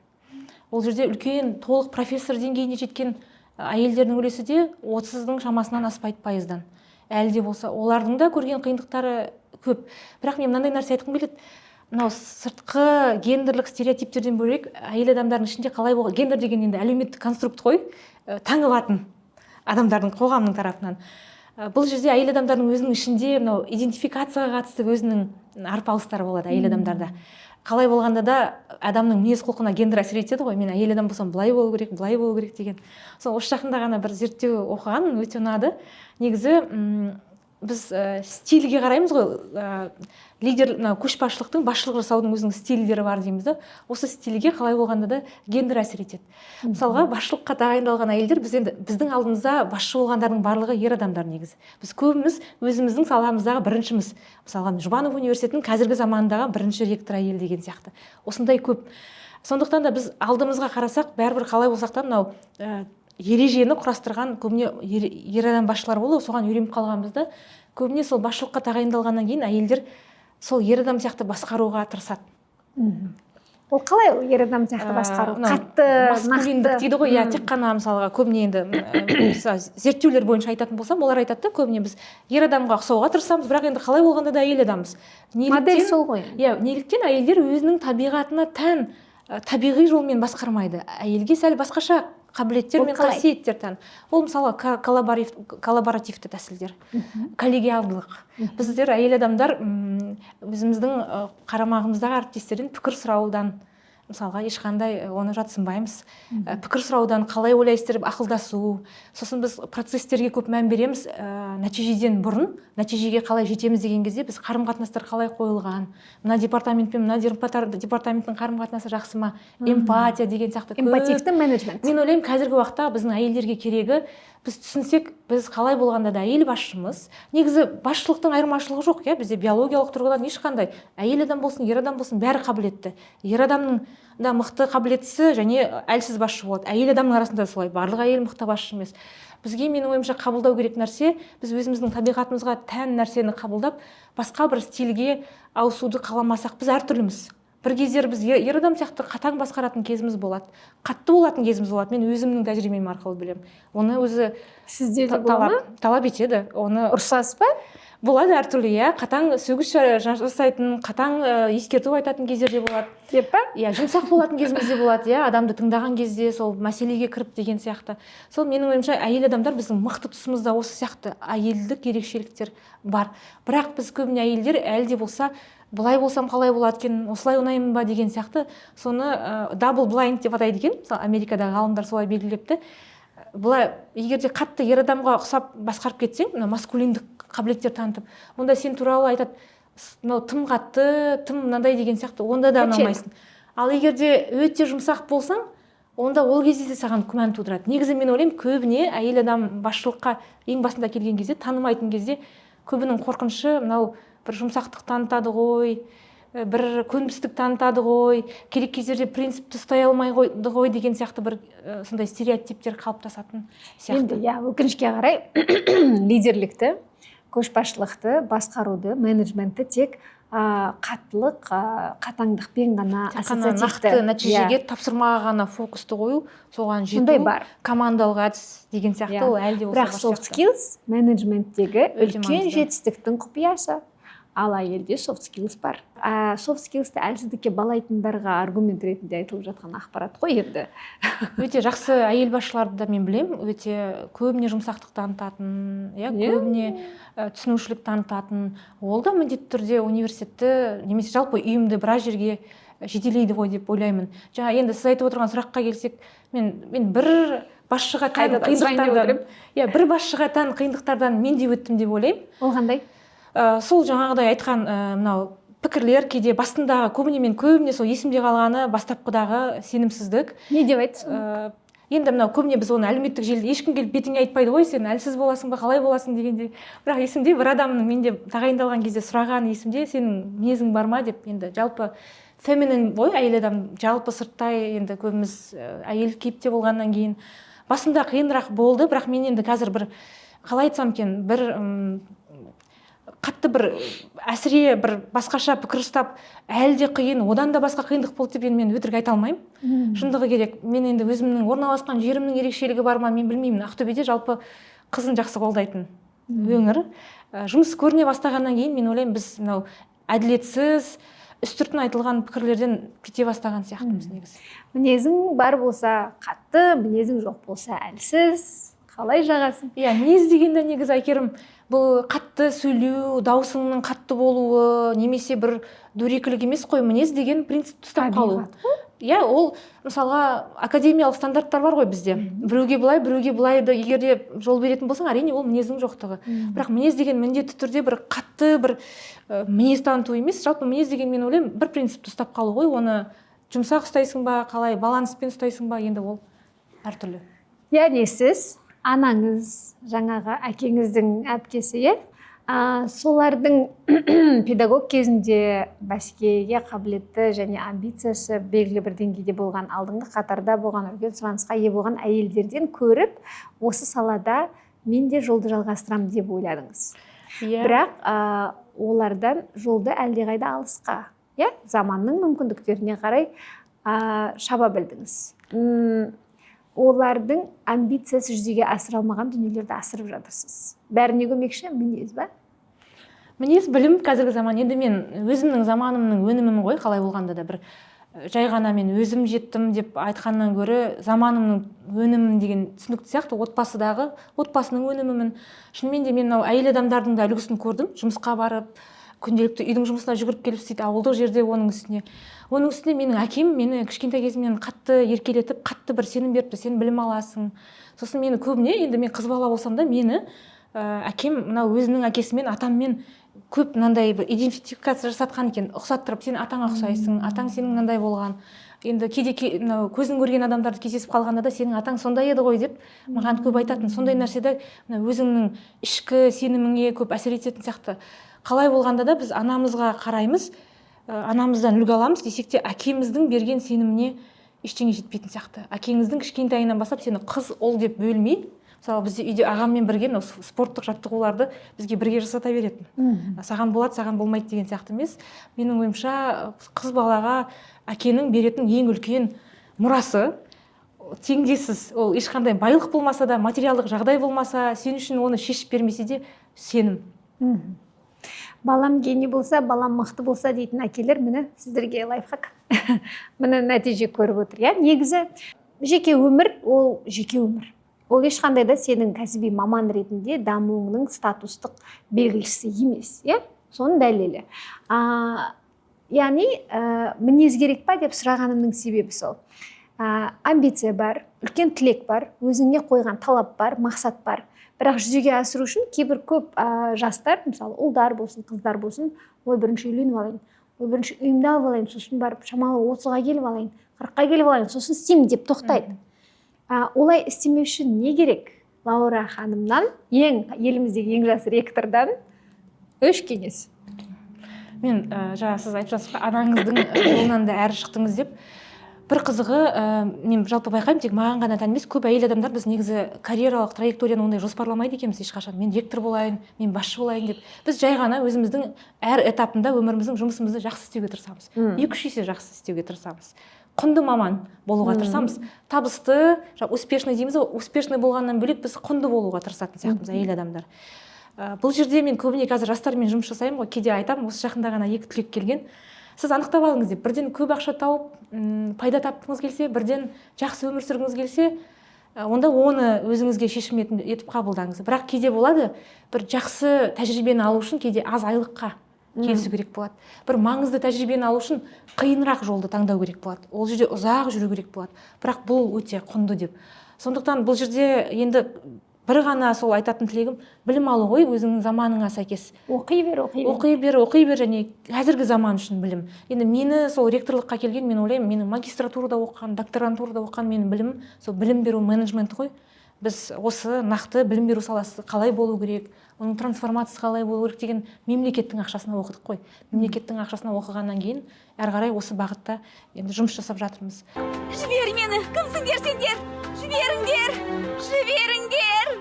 Ол жерде үлкен, толық профессор деңгейіне жеткен әйелдердің үлесі де 30-дың шамасынан аспайды пайыздан. Әлі де болса, олардың да көрген қиындықтары көп. Бірақ мен мынандай нәрсе айтқым келеді: мынау сыртқы гендерлік стереотиптерден бөлек, әйел адамдардың ішінде қалай болған, гендер деген енді әлеуметтік конструкт қой, таңылатын адамдардың, қоғамның тарапынан. Бұл жерде әйел адамдардың өзінің ішінде мынау идентификацияға қатысты өзінің арпалыстары болады. Әйел адамдарда қалай болғанда да адамның мінез құлқына гендер әсер етеді ғой: мен әйел адам болсам, былай болу керек, былай болу керек деген. Сол осы жақында ғана бір зерттеу оқығанмын, өте ұнады. Негізі біз стильге қараймыз ғой, лидер, мынау көшбасшылықтың, басшылық жасаудың өзінің стильдері бар дейміз да. Осы стильге қалай болғанда да гендер әсер етеді. Мысалға, басшылыққа тағайындалған әйелдер, біз енді, біздің алдымызда басшы болғандардың барлығы ер адамдар. Негізі біз көбіміз өзіміздің саламыздағы біріншіміз. Мысалға, Жұбанов университетінің қазіргі заманындағы бірінші ректор әйел деген сияқты, осындай көп. Сондықтан да біз алдымызға қарасақ, бәрібір қалай болсақ та, мынау ережені құрастырған көбіне ер адам басшылар болды ғой, соған үйреніп қалғанбыз да. Көбіне сол басшылыққа тағайындалғаннан кейін әйелдер сол ер адам сияқты басқаруға тырысады. Ол қалай, ер адам сияқты басқару? Мынау Қатты, маскулиндік нақты. дейді ғой, иә. Тек қана, мысалға, көбіне енді мысалы, зерттеулер бойынша айтатын болсам, олар айтады да: көбіне біз ер адамға ұқсауға тырысамыз, бірақ енді қалай болғанда да әйел адамбыз. Модель сол ғой. Иә, неліктен әйелдер өзінің табиғатына тән табиғи жолмен басқармайды? Әйелге сәл басқаша қабілеттер Ол мен қалай? қасиеттер тән. Ол, мысалға, коллаборативті тәсілдер, коллегиалдылық. Біздер, әйел адамдар, өзіміздің қарамағымыздағы әріптестерден пікір сұраудан, мысалға, ешқандай оны жатсынбаймыз. Пікір сұраудан, қалай ойлайсыздар деп ақылдасу. Сосын біз процесстерге көп мән береміз, нәтижеден бұрын. Нәтижеге қалай жетеміз деген кезде, біз қарым қатынастар қалай қойылған, мына департаментпен мына департаменттің қарым қатынасы жақсы ма, эмпатия деген сияқты көп. Эмпативті менеджмент. Мен ойлаймын, қазіргі уақытта біздің әйелдерге керегі, біз түсінсек, біз қалай болғанда да әйел басшымыз. Негізі басшылықтың айырмашылығы жоқ, иә, бізде биологиялық тұрғыдан ешқандай, әйел адам болсын, ер адам болсын, бәрі қабілетті. Ер адамның да мықты, қабілеттісі және әлсіз басшы болады. Әйел адамның арасында да солай, барлық әйел мықты басшы емес. Бізге, менің ойымша, қабылдау керек нәрсе: біз өзіміздің табиғатымызға тән нәрсені қабылдап, басқа бір стильге ауысуды қаламасақ. Біз әртүрліміз. Бір кездері біз ер адам сияқты қатаң басқаратын кезіміз болады, қатты болатын кезіміз болады. Мен өзімнің тәжірибем арқылы білемін оны. Өзі Сізде де бола ма? талап етеді оны. Ұрсасыз ба? Болады әртүрлі, иә. Қатаң сөгіс жасайтын, қатаң ескерту айтатын кездер де болады. Деп па? Иә, жұмсақ болатын кезіміз де болады, иә, адамды тыңдаған кезде, сол мәселеге кіріп деген сияқты. Сол, менің ойымша, әйел адамдар, біздің мықты тұсымызда осы сияқты әйелдік ерекшеліктер бар. Бірақ біз көбіне, әйелдер, әлі де болса былай болсам қалай болады екен, осылай ұнаймын ба деген сияқты, соны double blind деп атайды екен. Мысалы, Америкадағы ғалымдар солай белгілепті. Былай, егер де қатты ер адамға ұқсап басқарып кетсең, мына маскулиндік қабілеттер танытып, онда сен туралы айтады: Мынау тым қатты, тым мынандай» деген сияқты, онда да Качель. ұнамайсың. Ал егер де өте жұмсақ болсаң, онда ол кезде де саған күмән тудырады. Негізі, мен ойлаймын, көбіне әйел адам басшылыққа ең басында келген кезде, танымайтын кезде, көбінің қорқынышы: мынау бір жұмсақтық танытады ғой, бір көнбістік танытады ғой, керек кездерде принципті ұстай алмай қойды ғой деген сияқты бір сондай стереотиптер қалыптасатын сияқты. Енді, иә, өкінішке қарай, лидерлікті, көшбасшылықты, басқаруды, менеджментті тек қаттылық, қатаңдықпен ғана Тек қана ассоциативті нақты нәтижеге, тапсырмаға ғана фокусты қою, соған жету, Сондай бар. командалық әдіс деген сияқты, ол әлі де болса Бірақ бар soft сияқты. skills менеджменттегі Өте үлкен маңызды. жетістіктің құпиясы. Ал әйелде soft skills бар. Soft skills ті әлсіздікке балайтындарға аргумент ретінде айтылып жатқан ақпарат қой енді. Өте жақсы әйел басшыларды да мен білемін, өте көбіне жұмсақтық танытатын, иә, көбіне түсінушілік танытатын. Ол да міндетті түрде университетті немесе жалпы ұйымды біраз жерге жетелейді ғой деп ойлаймын. Жаңа енді сіз айтып отырған сұраққа келсек, мен бір басшыға тән Қайтадан сұрайын деп қиындықтардан, иә, бір басшыға тән қиындықтардан мен де өттім деп ойлаймын. Ол қандай? Сол жаңағыдай айтқан мынау пікірлер кейде басындағы, көбіне мен, көбіне сол есімде қалғаны бастапқыдағы сенімсіздік. Не деп айтты соны? Енді мынау көбіне біз оны әлеуметтік желіде, ешкім келіп бетіңе айтпайды ғой, сен әлсіз боласың ба, қалай боласың дегенде. Бірақ есімде, бір адамның менде тағайындалған кезде сұрағаны есімде: «Сенің мінезің бар ма?» – деп. Енді жалпы feminine ғой әйел адам, жалпы сырттай енді көбіміз әйел кейіпте болғаннан кейін басында қиынырақ болды. Бірақ мен енді қазір бір Қалай айтсам екен, бір қатты бір әсіре бір басқаша пікір ұстап, әлі де қиын, одан да басқа қиындық болды деп енді мен өтірік айта алмаймын. Шындығы керек, мен енді өзімнің орналасқан жерімнің ерекшелігі бар ма, мен білмеймін. Ақтөбеде жалпы қызын жақсы қолдайтын өңір. Жұмыс көріне бастағаннан кейін, мен ойлаймын, біз мынау әділетсіз, үстіртін айтылған пікірлерден кете бастаған сияқтымыз негізі. Мінезің бар болса қатты, мінезің жоқ болса әлсіз, қалай жағасың? Иә, мінез дегенде негізі, Әйгерім, бұл қатты сөйлеу, даусыңның қатты болуы немесе бір дөрекілік емес қой. Мінез деген принципті ұстап қалу. Табиғат. Иә, ол мысалға академиялық стандарттар бар ғой бізде, біреуге былай, біреуге былай да. Егер де жол беретін болсаң, әрине, ол мінездің жоқтығы. Бірақ мінез деген міндетті түрде бір қатты бір мінез таныту емес. Жалпы мінез деген, мен ойлаймын, бір принципті ұстап қалу ғой. Оны жұмсақ ұстайсың ба, қалай баланспен ұстайсың ба, енді ол әртүрлі. Яғни сіз анаңыз, жаңағы әкеңіздің әпкесі, иә, солардың педагог кезінде бәсекеге қабілетті және амбициясы белгілі бір деңгейде болған, алдыңғы қатарда болған, үлкен сұранысқа ие болған әйелдерден көріп, осы салада мен де жолды жалғастырамын деп ойладыңыз. Иә. Бірақ олардан жолды әлдеқайда алысқа, иә, заманның мүмкіндіктеріне қарай шаба білдіңіз. Олардың амбициясы жүзеге асыра алмаған дүниелерді асырып жатырсыз. Бәріне көмекші мінез ба? Мінез, білім, қазіргі заман. Енді мен өзімнің заманымның өнімімін ғой. Қалай болғанда да, бір жай ғана мен өзім жеттім деп айтқаннан гөрі, заманымның өнімім деген түсінікті сияқты. Отбасыдағы, отбасының өнімімін. Шынымен де, мен мынау әйел адамдардың да үлгісін көрдім: жұмысқа барып, күнделікті үйдің жұмысына жүгіріп келіп істейді ауылдық жерде. Оның үстіне менің әкем мені кішкентай кезімнен қатты еркелетіп, қатты бір сенім беріпті: сен білім аласың. Сосын мені көбіне, енді мен қыз бала болсам да, мені әкем мынау өзінің әкесімен, атаммен көп мынандай бір идентификация жасатқан екен, ұқсаттырып: сен атаңа ұқсайсың, атаң сенің мынандай болған. Енді кейде мынау көзін көрген адамдарды кездесіп қалғанда да, сенің атаң сондай еді ғой деп маған көп айтатын. Сондай нәрседе мына өзіңнің ішкі сеніміңе көп әсер ететін сияқты. Қалай болғанда да, біз анамызға қараймыз, анамыздан үлгі аламыз десек те, әкеміздің берген сеніміне ештеңе жетпейтін сияқты. Әкеңіздің кішкентайынан бастап сені қыз, ұл деп бөлмей. Мысалы, бізде үйде ағаммен бірге мынау спорттық жаттығуларды бізге бірге жасата беретін. Саған болады, саған болмайды деген сияқты емес. Менің ойымша, қыз балаға әкенің беретін ең үлкен мұрасы теңдессіз. Ол ешқандай байлық болмаса да, материалдық жағдай болмаса, сен үшін оны шешіп бермесе де, сенім. Балам гений болса, балам мықты болса дейтін әкелер, міне, сіздерге лайфхак, міне, нәтиже көріп отыр, иә. Негізі жеке өмір ол жеке өмір, ол ешқандай да сенің кәсіби маман ретінде дамуыңның статустық белгілісі емес, иә, соның дәлелі. Яғни мінез керек па деп сұрағанымның себебі сол: амбиция бар, үлкен тілек бар, өзіңе қойған талап бар, мақсат бар, бірақ жүзеге асыру үшін кейбір көп жастар, мысалы, ұлдар болсын, қыздар болсын, ой, бірінші үйленіп алайын, ой, бірінші үйімді алып алайын, сосын барып шамалы 30-ға келіп алайын, 40-қа келіп алайын, сосын істеймін деп тоқтайды. Олай істемеу үшін не керек? Лаура ханымнан, ең еліміздегі ең жас ректордан үш кеңес. Мен жаңа сіз айтып жатсыз ғой, анаңыздың жолынан да әрі шықтыңыз деп. Бір қызығы, мен жалпы байқаймын, тек маған ғана тән емес, көп әйел адамдар, біз негізі карьералық траекторияны ондай жоспарламайды екенбіз ешқашан. Мен ректор болайын, мен басшы болайын деп. Біз жай ғана өзіміздің әр этапында өміріміздің жұмысымызды жақсы істеуге тырысамыз, 2-3 есе жақсы істеуге тырысамыз, құнды маман болуға тырысамыз, табысты, жаңа успешный дейміз ғой. Успешный болғаннан бөлек, біз құнды болуға тырысатын сияқтымыз, әйел адамдар. Бұл жерде мен көбіне қазір жастармен жұмыс жасаймын ғой, кейде айтамын, осы жақында ғана екі түлек келген, сіз анықтап алыңыз деп. Бірден көп ақша тауып, пайда тапқыңыз келсе, бірден жақсы өмір сүргіңіз келсе, онда оны өзіңізге шешім етіп қабылдаңыз. Бірақ кейде болады, бір жақсы тәжірибені алу үшін кейде аз айлыққа келісу керек болады, бір маңызды тәжірибені алу үшін қиынырақ жолды таңдау керек болады, ол жерде ұзақ жүру керек болады, бірақ бұл өте құнды деп. Сондықтан бұл жерде енді бір ғана сол айтатын тілегім: білім алу ғой, өзіңнің заманыңа сәйкес. Оқи бер, оқи бер. Оқи бер, оқи бер. Және қазіргі заман үшін білім. Енді мені сол ректорлыққа келген, мен ойлаймын, менің магистратурада оқыған, докторантурада оқыған менің білімім сол білім беру менеджменті ғой. Біз осы нақты білім беру саласы қалай болу керек, оның трансформациясы қалай болу керек деген мемлекеттің ақшасына оқыдық қой. Мемлекеттің ақшасына оқығаннан кейін әрі қарай осы бағытта енді жұмыс жасап жатырмыз. Жібер мені! Кімсіңдер сендер? Жіберіңдер! Жіберіңдер!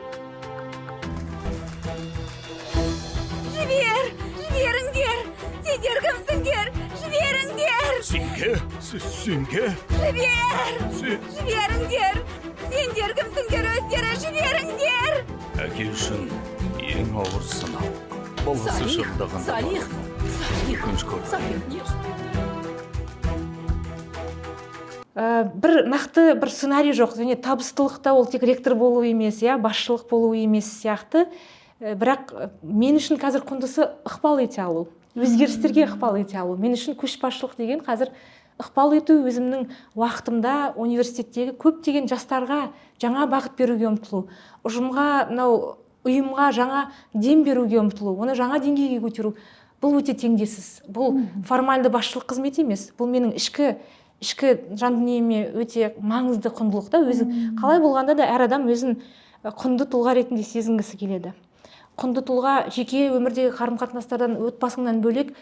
Жібер, жіберіңдер. Сендер кімсіңдер? Жіберіңдер. Сенге, сенге, Жібер, сен. жіберіңдер. Сендер кімсіңдер өздері? Жіберіңдер. Әке үшін ең ауыр сынау. Баласы Салих, шырылдағанда Салих, Салих, өкініш көрді. Салих, не Бір нақты бір сценарий жоқ және табыстылық та ол тек ректор болу емес, иә, басшылық болу емес сияқты. Бірақ мен үшін қазір құндысы ықпал ете алу, өзгерістерге ықпал ете алу. Мен үшін көшбасшылық деген қазір ықпал ету, өзімнің уақытымда университеттегі көптеген жастарға жаңа бағыт беруге ұмтылу, ұжымға, мынау ұйымға жаңа дем беруге ұмтылу, оны жаңа деңгейге көтеру. Бұл өте теңдессіз, бұл формальды басшылық қызмет емес, бұл менің ішкі жан дүниеме өте маңызды құндылық та. Өзі қалай болғанда да әр адам өзін құнды тұлға ретінде сезінгісі келеді. Құнды тұлға жеке өмірдегі қарым қатынастардан, отбасыңнан бөлек,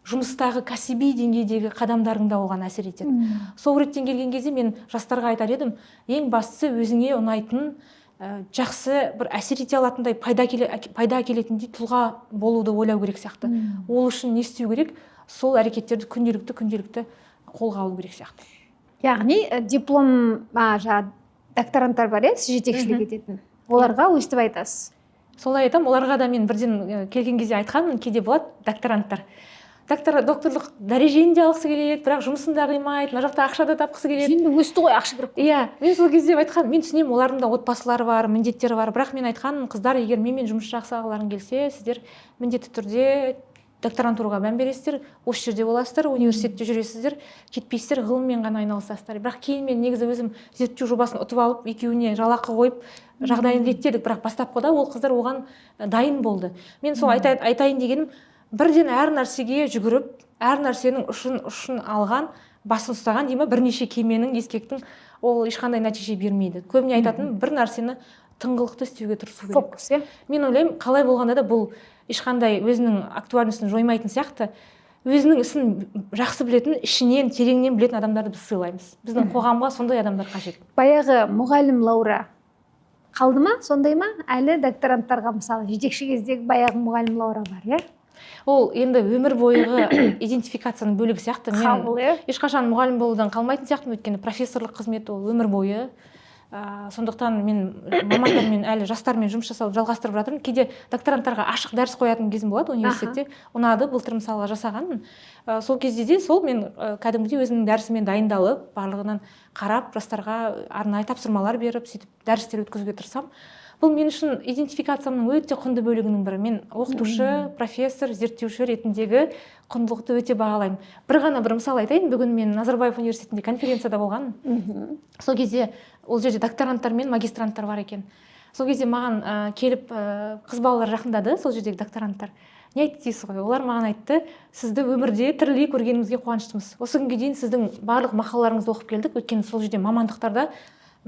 жұмыстағы кәсіби деңгейдегі қадамдарың да оған әсер етеді. Сол реттен келген кезде мен жастарға айтар едім: ең бастысы өзіңе ұнайтын, жақсы бір әсер ете алатындай, пайда әкелетіндей тұлға болуды ойлау керек сияқты. Ол үшін не істеу керек? Сол әрекеттерді күнделікті қолға алу керек сияқты. Яғни диплом, жаңағы докторанттар бар, иә, сіз жетекшілік ететін, оларға өстіп айтасыз? Солай айтамын оларға да. Мен бірден келген кезде айтқанмын. Кейде болады, докторанттар докторлық дәрежені де алғысы келеді, бірақ жұмысын да қимайды, мына жақта ақша да тапқысы келеді. Енді өсті ғой, ақша керек қой. Иә, мен сол кезде айтқанмын: мен түсінемін, олардың да отбасылары бар, міндеттері бар, бірақ мен айтқанмын: қыздар, егер менімен жұмыс жасағыларың келсе, сіздер міндетті түрде докторантураға мән бересіздер, осы жерде боласыздар, университетте жүресіздер, кетпейсіздер, ғылыммен ғана айналысасыздар. Бірақ кейін мен негізі өзім зерттеу жобасын ұтып алып, екеуіне жалақы қойып, жағдайын реттедік, бірақ бастапқыда ол қыздар оған дайын болды. Мен сол айтайын дегенім, бірден әр нәрсеге жүгіріп, әр нәрсенің ұшын алған, басын ұстаған дей ма, бірнеше кеменің, ескектің, ол ешқандай нәтиже бермейді. Көбіне айтатыным, бір нәрсені тыңғылықты істеуге тырысу керек. Фокус, иә. Мен ойлаймын, қалай болғанда да бұл ешқандай өзінің актуальность ін жоймайтын сияқты. Өзінің ісін жақсы білетін, ішінен тереңнен білетін адамдарды біз сыйлаймыз. Біздің қоғамға сондай адамдар қажет. Баяғы мұғалім Лаура қалды ма, сондай ма әлі? Докторанттарға, мысалы, жетекші кездегі баяғы мұғалім Лаура бар, иә? Ол енді өмір бойғы идентификацияның бөлігі сияқты. Мен Қабыл, иә. ешқашан мұғалім болудан қалмайтын сияқтымын, өйткені профессорлық қызмет ол өмір бойы. Сондықтан мен мамандармен, әлі жастармен жұмыс жасауды жалғастырып жатырмын. Кейде докторанттарға ашық дәріс қоятын кезім болады университетте, ұнады. Былтыр, мысалға, жасағанмын. Сол кезде де сол мен кәдімгідей өзімнің дәрісімен дайындалып, барлығынан қарап, жастарға арнайы тапсырмалар беріп, сөйтіп дәрістер өткізуге тырысамын. Бұл мен үшін идентификациямның өте құнды бөлігінің бірі. Мен оқытушы, профессор, зерттеуші ретіндегі құндылықты өте бағалаймын. Бір ғана бір мысал айтайын. Бүгін мен Назарбаев университетінде конференцияда болғанмын. Сол кезде ол жерде докторанттар мен магистранттар бар екен. Сол кезде маған келіп, қыз балалар жақындады, сол жердегі докторанттар. Не айтты дейсіз ғой? Олар маған айтты: «Сізді өмірде тірілей көргенімізге қуаныштымыз. Осы күнге дейін сіздің барлық мақалаларыңызды оқып келдік», өйткені сол жерде мамандықтарда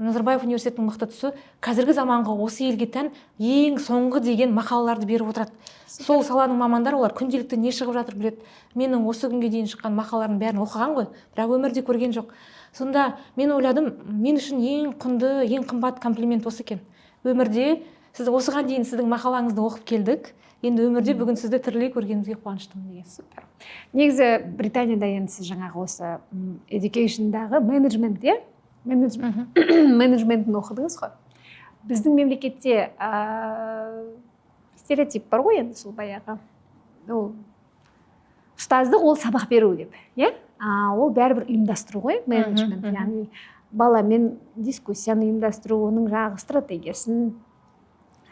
Назарбаев университетінің мықты тұсы қазіргі заманғы, осы елге тән ең соңғы деген мақалаларды беріп отырады. Сол саланың мамандары, олар күнделікті не шығып жатыр біледі. Менің осы күнге дейін шыққан мақалалардың бәрін оқыған ғой, бірақ өмірде көрген жоқ. Сонда мен ойладым, мен үшін ең құнды, ең қымбат комплимент осы екен: өмірде сіз, осыған дейін сіздің мақалаңызды оқып келдік, енді өмірде бүгін сізді тірілей көргенімізге қуаныштымын деген. Супер. Негізі Британияда енді сіз жаңағы осы education дағы менеджмент, иә, менеджментін оқыдыңыз ғой. Біздің мемлекетте стереотип бар ғой енді, сол баяғы ол ұстаздық ол сабақ беру деп, иә, ол бәрібір ұйымдастыру ғой, менеджмент. Яғни баламен дискуссияны ұйымдастыру, оның жаңағы стратегиясын,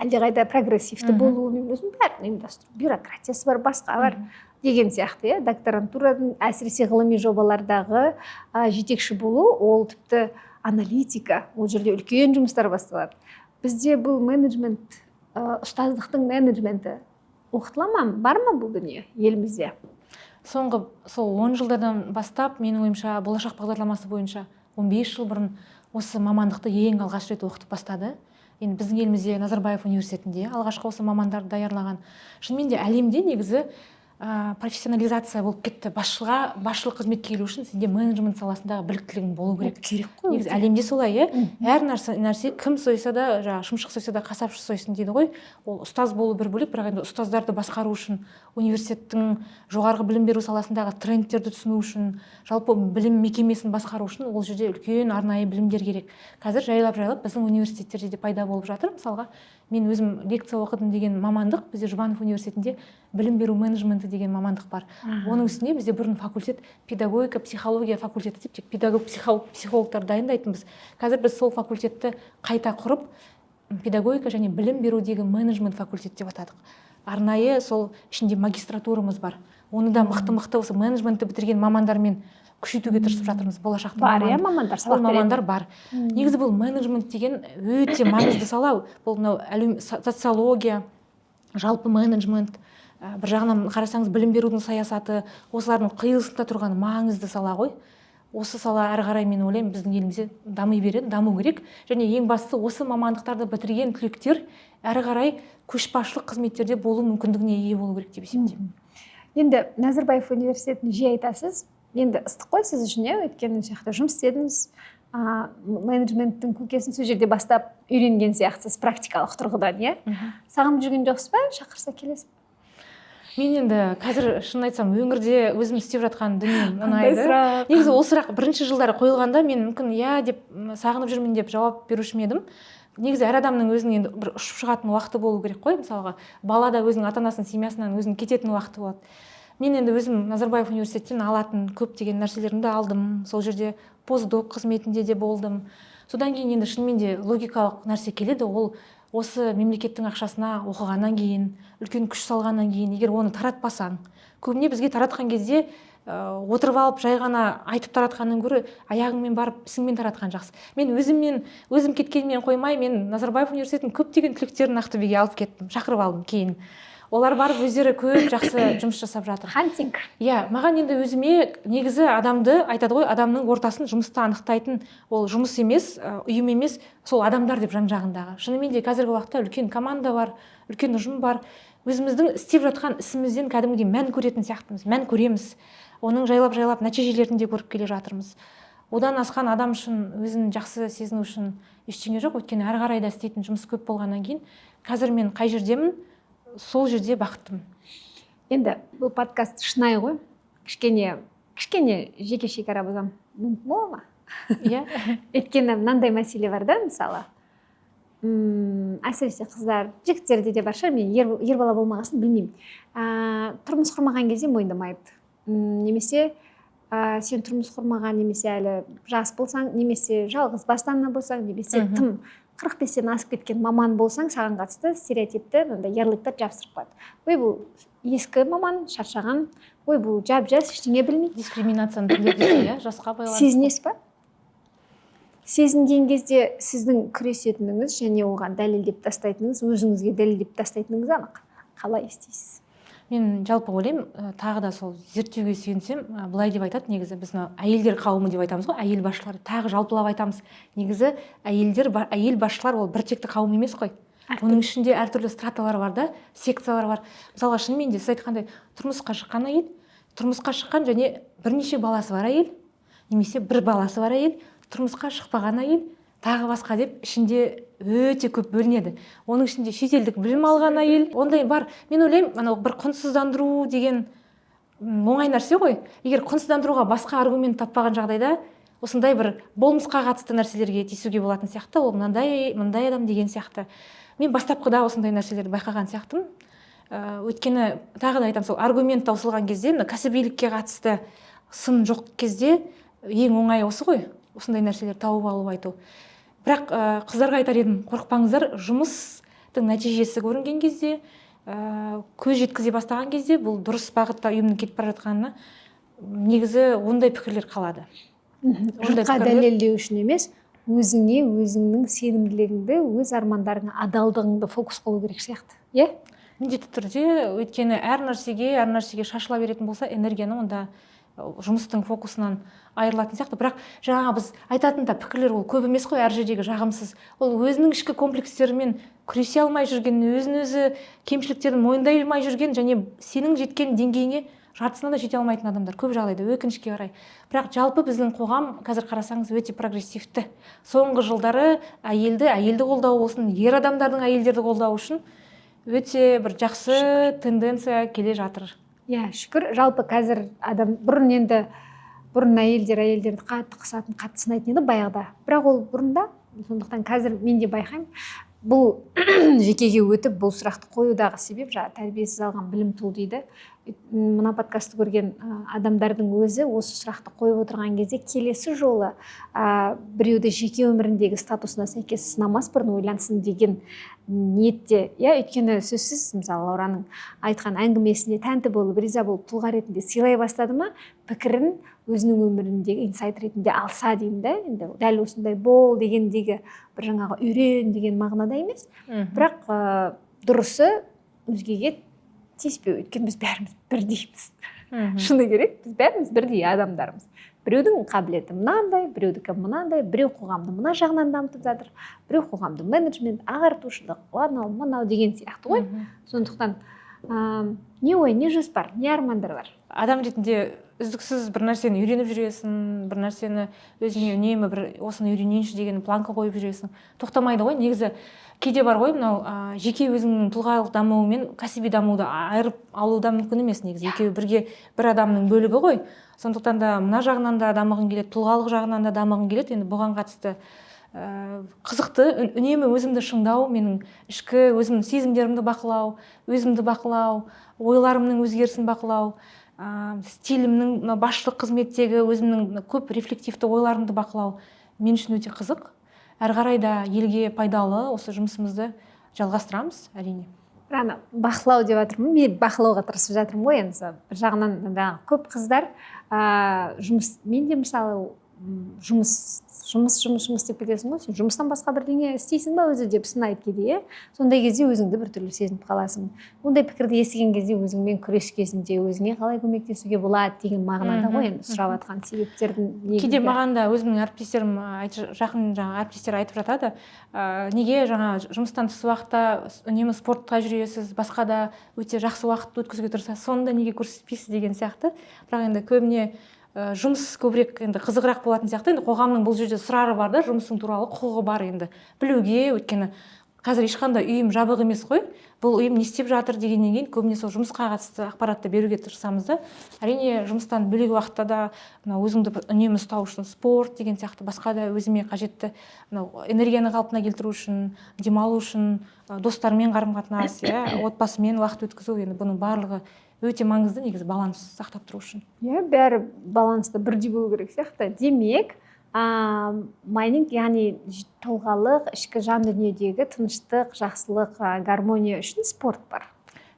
әлдеқайда прогрессивті болуын ұйымдастыру, бәрін ұйымдастыру, бюрократиясы бар, басқа бар деген сияқты, иә. Докторантураның, әсіресе ғылыми жобалардағы жетекші болу, ол тіпті аналитика, ол жерде үлкен жұмыстар басталады. Бізде бұл менеджмент, ұстаздықтың менеджменті оқытыла ма, бар ма бұл дүние елімізде? Соңғы сол 10 жылдардан бастап, менің ойымша, Болашақ бағдарламасы бойынша 15 жыл бұрын осы мамандықты ең алғаш рет оқытып бастады. Енді біздің елімізде Назарбаев университетінде алғашқы осы мамандарды даярлаған. Шынымен де әлемде негізі Профессионализация болып кетті. Басшыға, басшылық қызметке келу үшін сенде менеджмент саласындағы біліктілігің болу керек. Керек қой. Негізі әлемде солай, иә. Әр нәрсе, кім сойса да, жаңағы шымшық сойса да, қасапшы сойсын дейді ғой. Ол ұстаз болу бір бөлек, бірақ енді ұстаздарды басқару үшін, университеттің жоғарғы білім беру саласындағы трендтерді түсіну үшін, жалпы білім мекемесін басқару үшін ол жерде үлкен арнайы білімдер керек. Қазір жайлап жайлап біздің университеттерде де пайда болып жатыр. Мысалға, мен өзім лекция оқыдым деген мамандық, бізде Жұбанов университетінде білім беру менеджменті деген мамандық бар. Оның үстіне бізде бұрын факультет педагогика психология факультеті деп тек педагог, психологтар дайындайтынбыз. Қазір біз сол факультетті қайта құрып, педагогика және білім берудегі менеджмент факультеті деп атадық. Арнайы сол ішінде магистратурамыз бар. Оны да мықты мықты осы менеджментті бітірген мамандармен күшейтуге тырысып жатырмыз болашақта. Бар, иә, мамандар Ол сабақ беретін. мамандар бар. Негізі бұл менеджмент деген өте маңызды сала. Бұл мынау социология, жалпы менеджмент, бір жағынан қарасаңыз, білім берудің саясаты, осылардың қиылысында тұрған маңызды сала ғой. Осы сала әрі қарай, мен ойлаймын, біздің елімізде дами береді, даму керек. Және ең бастысы, осы мамандықтарды бітірген түлектер әрі қарай көшбасшылық қызметтерде болу мүмкіндігіне ие болу керек деп есептеймін. Енді Назарбаев университетін жиі айтасыз. Енді ыстық қой сіз үшін, иә, өйткені сол жақта жұмыс істедіңіз, менеджменттің көкесін сол жерде бастап үйренген сияқтысыз практикалық тұрғыдан, иә. Сағынып жүрген жоқсыз ба? Шақырса, келесіз бе? Мен енді қазір, шынын айтсам, өңірде өзім істеп жатқан дүнием Қандай ұнайды. сұрақ! Негізі ол сұрақ бірінші жылдары қойылғанда, мен мүмкін иә деп, сағынып жүрмін деп жауап беруші ме едім. Негізі әр адамның өзінің енді бір ұшып шығатын уақыты болу керек қой. Мысалға, бала да өзінің ата анасының семьясынан өзінің кететін уақыты болады. Мен енді өзім Назарбаев университеттен алатын көптеген нәрселерімді алдым, сол жерде постдок қызметінде де болдым. Содан кейін енді шынымен де логикалық нәрсе келеді. Ол осы мемлекеттің ақшасына оқығаннан кейін, үлкен күш салғаннан кейін, егер оны таратпасаң, көбіне бізге таратқан кезде отырып алып жай ғана айтып таратқаннан гөрі аяғыңмен барып, ісіңмен таратқан жақсы. Мен өзіммен өзім кеткенмен қоймай, мен Назарбаев университетінің көптеген түлектерін Ақтөбеге алып кеттім, шақырып алдым. Кейін олар барып, өздері көп жақсы жұмыс жасап жатыр. Хантинг. Иә, маған енді өзіме негізі адамды айтады ғой, адамның ортасын жұмыста анықтайтын ол жұмыс емес, ұйым емес, сол адамдар деп, жан жағындағы. Шынымен де қазіргі уақытта үлкен команда бар, үлкен ұжым бар. Өзіміздің істеп жатқан ісімізден кәдімгідей мән көретін сияқтымыз, мән көреміз, оның жайлап жайлап нәтижелерін де көріп келе жатырмыз. Одан асқан адам үшін, өзін жақсы сезіну үшін ештеңе жоқ, өйткені әрі қарай да істейтін жұмыс көп болғаннан кейін, қазір мен қай жердемін, сол жерде бақыттымын. Енді бұл подкаст шынайы ғой, кішкене кішкене жеке шекара бұзамын, мүмкін бола ма? Иә. Өйткені мынандай мәселе бар да, мысалы, әсіресе қыздар, жігіттерде де бар шығар, мен ер бала болмаған соң білмеймін, тұрмыс құрмаған кезде мойындамайды. Немесе сен тұрмыс құрмаған немесе әлі жас болсаң, немесе жалғыз басты ана болсаң, немесе тым 45-тен асып кеткен маман болсаң, саған қатысты стереотипті мынандай ярлыктар жабыстырып қояды: «Ой, бұл ескі маман, шаршаған, ой, бұл жап жас, ештеңе білмейді». Дискриминацияның түрлері дейсің, иә, жасқа байланысты. Сезінесіз ба? Сезінген кезде сіздің күресетініңіз және оған дәлелдеп тастайтыныңыз, өзіңізге дәлелдеп тастайтыныңыз анық. Қалай істейсіз? Мен жалпы ойлаймын, тағы да сол зерттеуге сүйенсем, былай деп айтады. Негізі біз мына әйелдер қауымы деп айтамыз ғой, әйел басшылар, тағы жалпылап айтамыз. Негізі әйелдер, әйел басшылар ол бір текті қауым емес қой. Оның ішінде әртүрлі страталар бар да, секциялар бар. Мысалға, шынымен де сіз айтқандай, тұрмысқа шыққан әйел, тұрмысқа шыққан және бірнеше баласы бар әйел, немесе бір баласы бар әйел, тұрмысқа шықпаған әйел, тағы басқа деп ішінде өте көп бөлінеді. Оның ішінде шетелдік білім алған әйел, ондай бар. Мен ойлаймын, анау бір құнсыздандыру деген оңай нәрсе ғой. Егер құнсыздандыруға басқа аргумент таппаған жағдайда, осындай бір болмысқа қатысты нәрселерге тиісуге болатын сияқты. Ол мынандай мындай адам деген сияқты. Мен бастапқыда осындай нәрселерді байқаған сияқтымын. Өйткені тағы да айтамын, сол аргумент таусылған кезде, мына кәсібилікке қатысты сын жоқ кезде, ең оңайы осы ғой, осындай нәрселерді тауып алып айту. Бірақ қыздарға айтар едім: қорықпаңыздар. Жұмыстың нәтижесі көрінген кезде, көз жеткізе бастаған кезде, бұл дұрыс бағытта ұйымның кетіп бара жатқанына, негізі ондай пікірлер қалады. Ондай Жұртқа пікірлер- дәлелдеу үшін емес, өзіңе өзіңнің сенімділігіңді, өз армандарыңа адалдығыңды фокус қылу керек сияқты, иә? Міндетті түрде, өйткені әр нәрсеге шашыла беретін болса энергияны, онда Жұмыстың фокусынан айырылатын сияқты. Бірақ жаңағы біз айтатын да пікірлер, ол көп емес қой. Әр жердегі жағымсыз, ол өзінің ішкі комплекстерімен күресе алмай жүрген, өзін өзі кемшіліктерін мойындай алмай жүрген және сенің жеткен деңгейіңе жартысына да жете алмайтын адамдар көп жағдайда, өкінішке қарай. Бірақ жалпы біздің қоғам қазір, қарасаңыз, өте прогрессивті. Соңғы жылдары әйелді қолдау болсын, ер адамдардың әйелдерді қолдауы үшін өте бір жақсы тенденция келе жатыр. Иә, шүкір. Жалпы қазір адам бұрын, енді бұрын әйелдер әйелдерді қатты қысатын, қатты сынайтын еді баяғыда, бірақ ол бұрында. Сондықтан қазір мен де байқаймын. Бұл жекеге өтіп, бұл сұрақты қоюдағы себеп жаңағы тәрбиесіз алған білім тұл дейді. Мына подкастты көрген адамдардың өзі осы сұрақты қойып отырған кезде келесі жолы біреуді жеке өміріндегі статусына сәйкес сынамас бұрын ойлансын деген ниетте, иә. Өйткені сөзсіз, мысалы, Лаураның айтқан әңгімесіне тәнті болып, риза болып, тұлға ретінде сыйлай бастады ма, пікірін өзінің өміріндегі инсайт ретінде алса деймін да. Енді дәл осындай бол дегендегі бір жаңағы үйрен деген мағынада емес, бірақ дұрысы өзгеге тиіспеу. Өйткені біз бәріміз бірдейміз. Шыны керек, біз бәріміз бірдей адамдармыз. Біреудің қабілеті мынандай, біреудікі мынандай, біреу қоғамды мына жағынан дамытып жатыр, біреу қоғамды менеджмент, ағартушылық, анау мынау деген сияқты ғой. Сондықтан не ой, не жоспар, не армандар бар? Адам ретінде үздіксіз бір нәрсені үйреніп жүресің, бір нәрсені өзіңе үнемі бір осыны үйренейінші деген планка қойып жүресің, тоқтамайды ғой негізі. Кейде бар ғой, мынау жеке өзіңнің тұлғалық дамуы мен кәсіби дамуды айырып алу да мүмкін емес негізі. Екеуі бірге бір адамның бөлігі ғой. Сондықтан да мына жағынан да дамығың келеді, тұлғалық жағынан да дамығың келеді. Енді бұған қатысты қызықты үнемі өзімді шыңдау, менің ішкі өзімнің сезімдерімді бақылау, өзімді бақылау, ойларымның өзгерісін бақылау, стилімнің, мына басшылық қызметтегі өзімнің мына көп рефлективті ойларымды бақылау мен үшін өте қызық. Әрі қарай да елге пайдалы осы жұмысымызды жалғастырамыз, әрине. Бір ана бақылау деп жатырмын, мен бақылауға тырысып жатырмын ғой енді. Бір жағынан жаңағы көп қыздар жұмыс, мен де мысалы, жұмыс, жұмыс, жұмыс, жұмыс деп кетесің ғой. Сен жұмыстан басқа бірдеңе істейсің ба өзі деп сынайды кейде, иә. Сондай кезде өзіңді біртүрлі сезініп қаласың. Ондай пікірді естіген кезде өзіңмен күрес кезінде өзіңе қалай көмектесуге болады деген мағынада ғой енді сұрап жатқан себептердің Кейде негізгі. маған да өзімнің әріптестерім жақын жаңағы әріптестер айтып жатады: неге жаңа жұмыстан тыс уақытта үнемі спортқа жүресіз, басқа да өте жақсы уақыт өткізуге тырысасыз, соны да неге көрсетпейсіз деген сияқты. Бірақ енді көбіне жұмыс көбірек енді қызығырақ болатын сияқты. Енді қоғамның бұл жерде сұрары бар да, жұмысың туралы құқығы бар енді білуге. Өйткені қазір ешқандай ұйым жабық емес қой. Бұл ұйым не істеп жатыр дегеннен кейін көбіне сол жұмысқа қатысты ақпаратты беруге тырысамыз да. Әрине, жұмыстан бөлек уақытта да мынау өзіңді бір үнемі ұстау үшін спорт деген сияқты, басқа да өзіме қажетті мынау энергияны қалпына келтіру үшін, демалу үшін, достармен қарым қатынас, иә, отбасымен уақыт өткізу, енді бұның барлығы өте маңызды негізі баланс сақтап тұру үшін. Иә, бәрі баланста бірдей болу керек сияқты. Демек, майнинг, яғни тұлғалық ішкі жан дүниедегі тыныштық, жақсылық, гармония үшін спорт бар.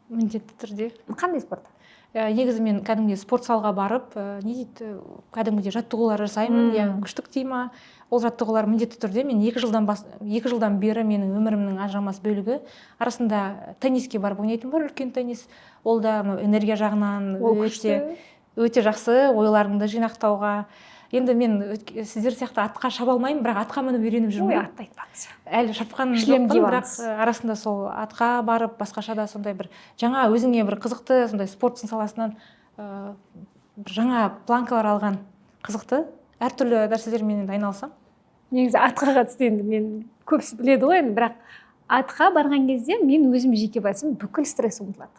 Міндетті түрде. Қандай спорт? Негізі мен кәдімгідей спорт залға барып, не дейді, кәдімгідей жаттығулар жасаймын, иә, күштік дей ма. Ол жаттығулар міндетті түрде мен 2 жылдан бері менің өмірімнің ажырамас бөлігі. Арасында тенниске барып ойнайтын бар, үлкен теннис. Ол да мынау энергия жағынан Ол өте күшті. өте жақсы, ойларыңды жинақтауға. Енді мен сіздер сияқты атқа шаба алмаймын, бірақ атқа мініп үйреніп Ой, жүрмін. Атты айтпаңыз. Әлі шапқан Шлем жоқпын, киіп бірақ алыңыз. Арасында сол атқа барып, басқаша да сондай бір жаңа өзіңе бір қызықты сондай спорттың саласынан бір жаңа планкалар алған қызықты, әртүрлі нәрселермен енді айналысамын. Негізі атқа қатысты енді мен, көбісі біледі ғой енді, бірақ атқа барған кезде мен өзім жеке басым бүкіл стресс ұмытылады.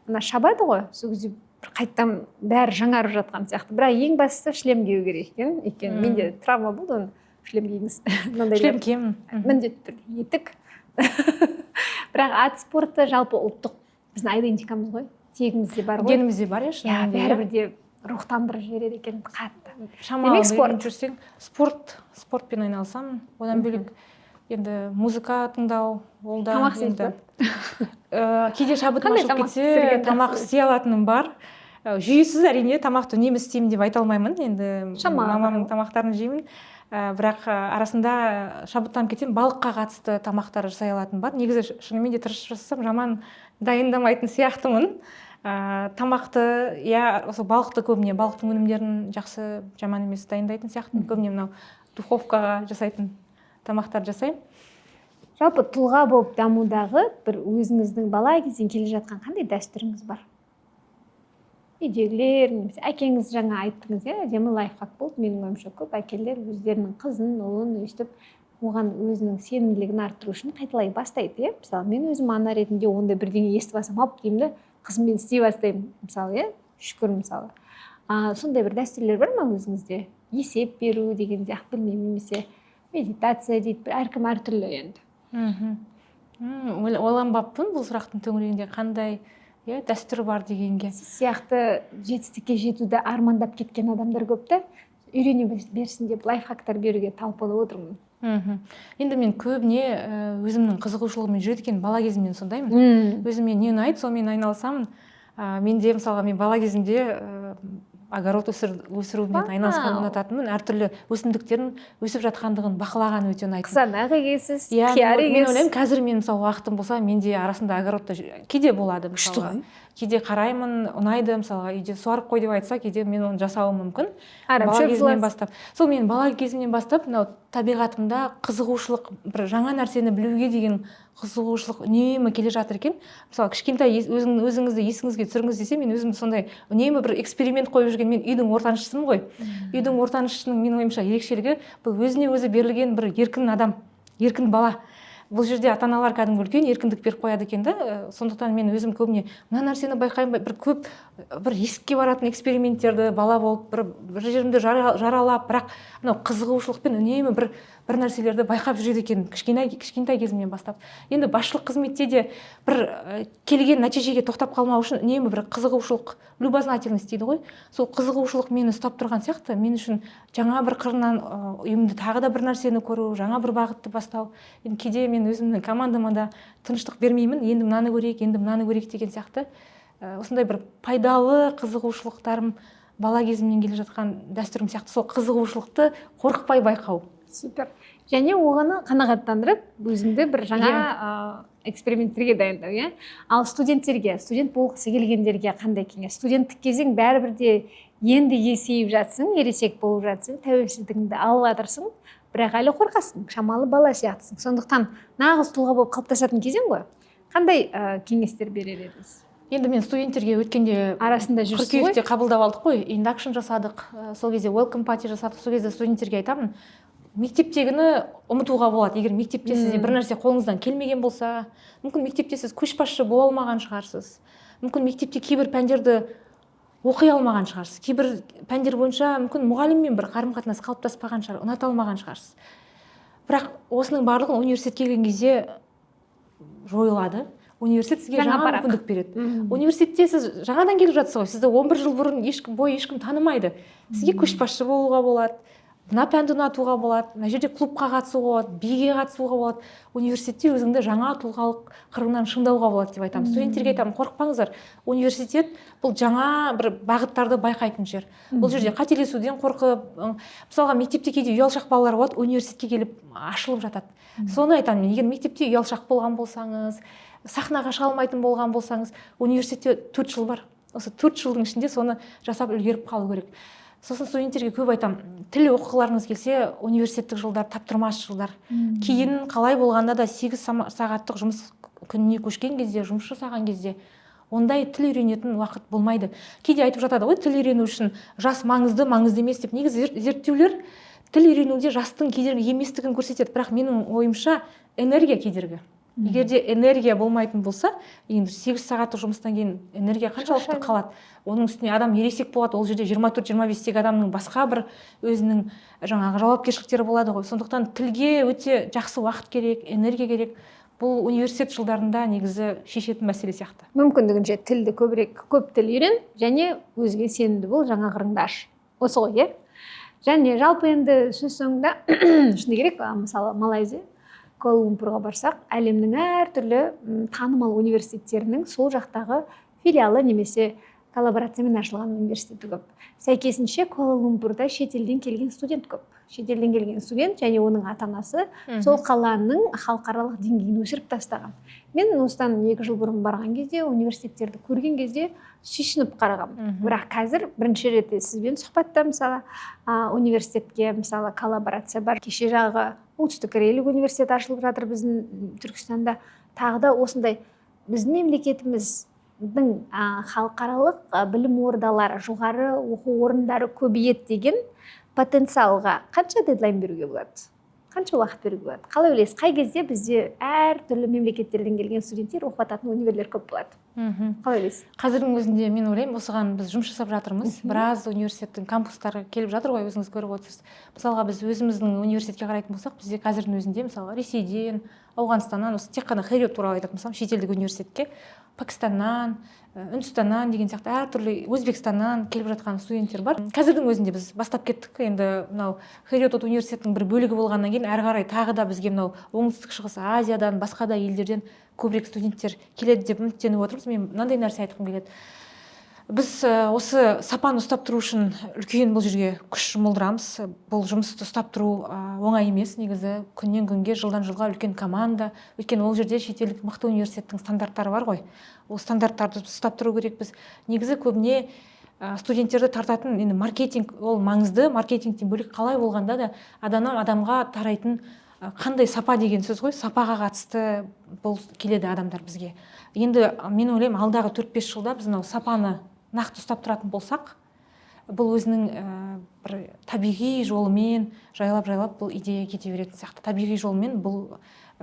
Ана шабады ғой, сол кезде бір қайтадан бәрі жаңарып жатқан сияқты. Бірақ ең бастысы шлем кию керек екен. Өйткені менде травма болды, оны шлем киіңіз мынандайлар. Шлем киемін. Міндетті түрде етік. Бірақ ат спорты жалпы ұлттық біздің идентикамыз ғой, тегімізде бар ғой. Генімізде бар, иә, Иә. шынымен де, иә. Бәрібір де рухтандырып жібереді екен қатты. Шамалы Демек, спорт. үйреніп жүрсең, спортпен айналысамын. Одан бөлек енді музыка тыңдау, ол да Тамақ істейсіз? енді кейде шабытым Қандай ашылып тамақ кетсе, пісірген тамақ жақсы? істей алатыным бар. Жүйесіз, әрине, тамақты үнемі істеймін деп айта алмаймын енді. Шамаға Мамамның қарай. тамақтарын жеймін. Бірақ арасында шабыттанып кетсем, балыққа қатысты тамақтар жасай алатыным бар негізі. Шынымен де тырысып жасасам, жаман дайындамайтын сияқтымын. Тамақты, иә, осы балықты, көбіне балықтың өнімдерін жақсы, жаман емес дайындайтын сияқтымын. Көбіне мынау духовкаға жасайтын тамақтар жасаймын. Жалпы, тұлға болып дамудағы бір өзіңіздің бала кезден келе жатқан қандай дәстүріңіз бар? Үйдегілер немесе әкеңіз, жаңа айттыңыз, иә, әдемі лайфхак болды. Менің ойымша, көп әкелер өздерінің қызын, ұлын өйстіп оған өзінің сенімділігін арттыру үшін қайталай бастайды, иә. Мысалы, мен өзім ана ретінде ондай бірдеңе естіп алсам, ап деймін да, қызыммен істей бастаймын, мысалы, иә. Шүкір, мысалы, сондай бір дәстүрлер бар ма өзіңізде? Есеп беру деген сияқты, білмеймін, немесе медитация дейді, бір әркім әртүрлі енді. Ойланбаппын бұл сұрақтың төңірегінде, қандай, иә, дәстүр бар дегенге. Сіз сияқты жетістікке жетуді армандап кеткен адамдар көп та, үйрене берсін деп лайфхактар беруге талпынып отырмын. Енді мен көбіне өзімнің қызығушылығыммен жүреді екен, бала кезімнен сондаймын. Өзіме не ұнайды, сонымен айналысамын. Менде, мысалға, мен бала кезімде огород өсірумен айналысқанды ұнататынмын. Әртүрлі өсімдіктердің өсіп жатқандығын бақылаған өте ұнайтын. Қызанақ егесіз, Иә, қияр мен егесіз. ойлаймын, қазір мен, мысалы, уақытым болса, мен де арасында огородта кейде болады, Күшті мысалға. ғой. Кейде қараймын, ұнайды. Мысалға, үйде суарып қой деп айтса, кейде мен оны жасауым мүмкін. Арам Бала шөп кезімнен жұласыз. бастап, сол мен бала кезімнен бастап мынау табиғатымда қызығушылық, бір жаңа нәрсені білуге деген қызығушылық үнемі келе жатыр екен. Мысалы, кішкентай өзіңізді есіңізге түсіріңіз десе, мен өзімді сондай үнемі бір эксперимент қойып жүрген. Мен үйдің ортаншысымын ғой. Үйдің ортаншысының, менің ойымша, ерекшелігі — бұл өзіне өзі берілген бір еркін адам, еркін бала. Бұл жерде ата аналар кәдімгі үлкен еркіндік беріп қояды екен да. Сондықтан мен өзім көбіне мына нәрсені байқаймын, бір көп бір рискке баратын эксперименттерді бала болып бір жерімді жаралап, бірақ мынау қызығушылықпен үнемі бір нәрселерді байқап жүреді екен кішкентай кезімнен бастап. Енді басшылық қызметте де бір келген нәтижеге тоқтап қалмау үшін үнемі бір қызығушылық, любознательность дейді ғой, сол қызығушылық мені ұстап тұрған сияқты. Мен үшін жаңа бір қырынан ұйымды тағы да бір нәрсені көру, жаңа бір бағытты бастау. Енді кейде мен өзімнің командама да тыныштық бермеймін: енді мынаны көрейік, енді мынаны көрейік деген сияқты. Осындай бір пайдалы қызығушылықтарым бала кезімнен келе жатқан дәстүрім сияқты, сол қызығушылықты қорықпай байқау. Супер. Және оғаны қанағаттандырып, өзіңді бір жаңа эксперименттерге дайындау, иә. Ал студенттерге, студент болғысы келгендерге қандай кеңес? Студенттік кезең бәрібір де енді есейіп жатсың, ересек болып жатсың, тәуелсіздігіңді алып жатырсың, бірақ әлі қорқасың, шамалы бала сияқтысың. Сондықтан нағыз тұлға болып қалыптасатын кезең ғой. Қандай кеңестер берер едіңіз? Енді мен студенттерге өткенде Арасында жүрсіз ғой. қыркүйекте қабылдап алдық қой, induction жасадық, сол кезде welcome party жасадық. Сол кезде студенттерге айтамын: мектептегіні ұмытуға болады. Егер мектепте сізде бір нәрсе қолыңыздан келмеген болса, мүмкін, мектепте сіз көшбасшы бола алмаған шығарсыз, мүмкін, мектепте кейбір пәндерді оқи алмаған шығарсыз, кейбір пәндер бойынша мүмкін мұғаліммен бір қарым қатынас қалыптаспаған шығар, ұната алмаған шығарсыз, бірақ осының барлығын университетке келген кезде жойылады. Университет сізге Жаңа жаңа парақ. мүмкіндік береді. Университетте сіз жаңадан келіп жатсыз ғой, сізді 11 жыл бұрын ешкім бойы ешкім танымайды. Сізге көшбасшы болуға болады, мына пәнді ұнатуға болады, мына жерде клубқа қатысуға болады, биге қатысуға болады. Университетте өзіңді жаңа тұлғалық қырынан шыңдауға болады деп айтамын. Студенттерге айтамын: қорықпаңыздар, университет бұл жаңа бір бағыттарды байқайтын жер. Бұл жерде қателесуден қорқып, мысалға, мектепте кейде ұялшақ балалар болады, университетке келіп ашылып жатады. Соны айтамын мен: егер мектепте ұялшақ болған болсаңыз, сахнаға шыға алмайтын болған болсаңыз, университетте 4 жыл бар. Осы 4 жылдың ішінде соны жасап үлгеріп қалу керек. Сосын студенттерге көп айтамын: тіл оқығыларыңыз келсе, университеттік жылдар таптырмас жылдар. Кейін қалай болғанда да 8 сағаттық жұмыс күніне көшкен кезде, жұмыс жасаған кезде ондай тіл үйренетін уақыт болмайды. Кейде айтып жатады ғой, тіл үйрену үшін жас маңызды, маңызды емес деп. Негізі зерттеулер тіл үйренуде жастың кедергі еместігін көрсетеді, бірақ менің ойымша, энергия кедергі. Егер де энергия болмайтын болса, енді 8 сағаттық жұмыстан кейін энергия қаншалықты Шаршайды. қалады? Оның үстіне адам ересек болады, ол жерде 24-25-тегі адамның басқа бір өзінің жаңағы жауапкершіліктері болады ғой. Сондықтан тілге өте жақсы уақыт керек, энергия керек. Бұл университет жылдарында негізі шешетін мәселе сияқты. Мүмкіндігінше тілді көбірек, көп тіл үйрен және өзіңе сенімді бол, жаңа қырыңды аш, осы ғой, иә. Және жалпы енді сөз соңында шыны керек, мысалы, Малайзия, Куала Лумпурға барсақ, әлемнің әртүрлі танымал университеттерінің сол жақтағы филиалы немесе коллаборациямен ашылған университеті көп. Сәйкесінше, Куала Лумпурда шетелден келген студент көп. Шетелден келген студент және оның ата анасы сол қаланың халықаралық деңгейін өсіріп тастаған. Мен осыдан 2 жыл бұрын барған кезде, университеттерді көрген кезде сүйсініп қарағанмын. Бірақ қазір бірінші рет сізбен сұхбатта, мысалы, университетке, мысалы, коллаборация бар. Кеше жағы Оңтүстік Кореялық университет ашылып жатыр біздің Түркістанда. Тағы да осындай біздің мемлекетіміздің халықаралық білім ордалары, жоғары оқу орындары көбейеді деген потенциалға қанша дедлайн беруге болады, қанша уақыт беруге болады? Қалай ойлайсыз, қай кезде бізде әртүрлі мемлекеттерден келген студенттер оқып жататын универлер көп болады? Қалай ойлайсыз? Қазірдің өзінде, мен ойлаймын, осыған біз жұмыс жасап жатырмыз. Біраз университеттің кампустары келіп жатыр ғой, өзіңіз көріп отырсыз. Мысалға, біз өзіміздің университетке қарайтын болсақ, бізде қазірдің өзінде, мысалға, Ресейден, Ауғанстаннан, осы тек қана Хэриот туралы айтатын болсам, шетелдік университетке Пәкістаннан, Үндістаннан деген сияқты әртүрлі, Өзбекстаннан келіп жатқан студенттер бар. Қазірдің өзінде біз бастап кеттік. Енді мынау Хэриот университетінің бір бөлігі болғаннан кейін, әрі қарай тағы да бізге мынау Оңтүстік Шығыс Азиядан, басқа да елдерден көбірек студенттер келеді деп үміттеніп отырмыз. Мен мынандай нәрсе айтқым келеді: біз осы сапаны ұстап тұру үшін үлкен бұл жерге күш жұмылдырамыз. Бұл жұмысты ұстап тұру оңай емес негізі, күннен күнге, жылдан жылға үлкен команда, өйткені ол жерде шетелдік мықты университеттің стандарттары бар ғой, ол стандарттарды біз ұстап тұру керекпіз. Негізі көбіне студенттерді тартатын енді маркетинг, ол маңызды. Маркетингтен бөлек, қалай болғанда да адамнан адамға тарайтын қандай сапа деген сөз ғой, сапаға қатысты бұл келеді адамдар бізге. Енді мен ойлаймын, алдағы 4-5 жылда біз мынау сапаны нақты ұстап тұратын болсақ, бұл өзінің бір табиғи жолымен жайлап жайлап бұл идея кете беретін сияқты, табиғи жолмен бұл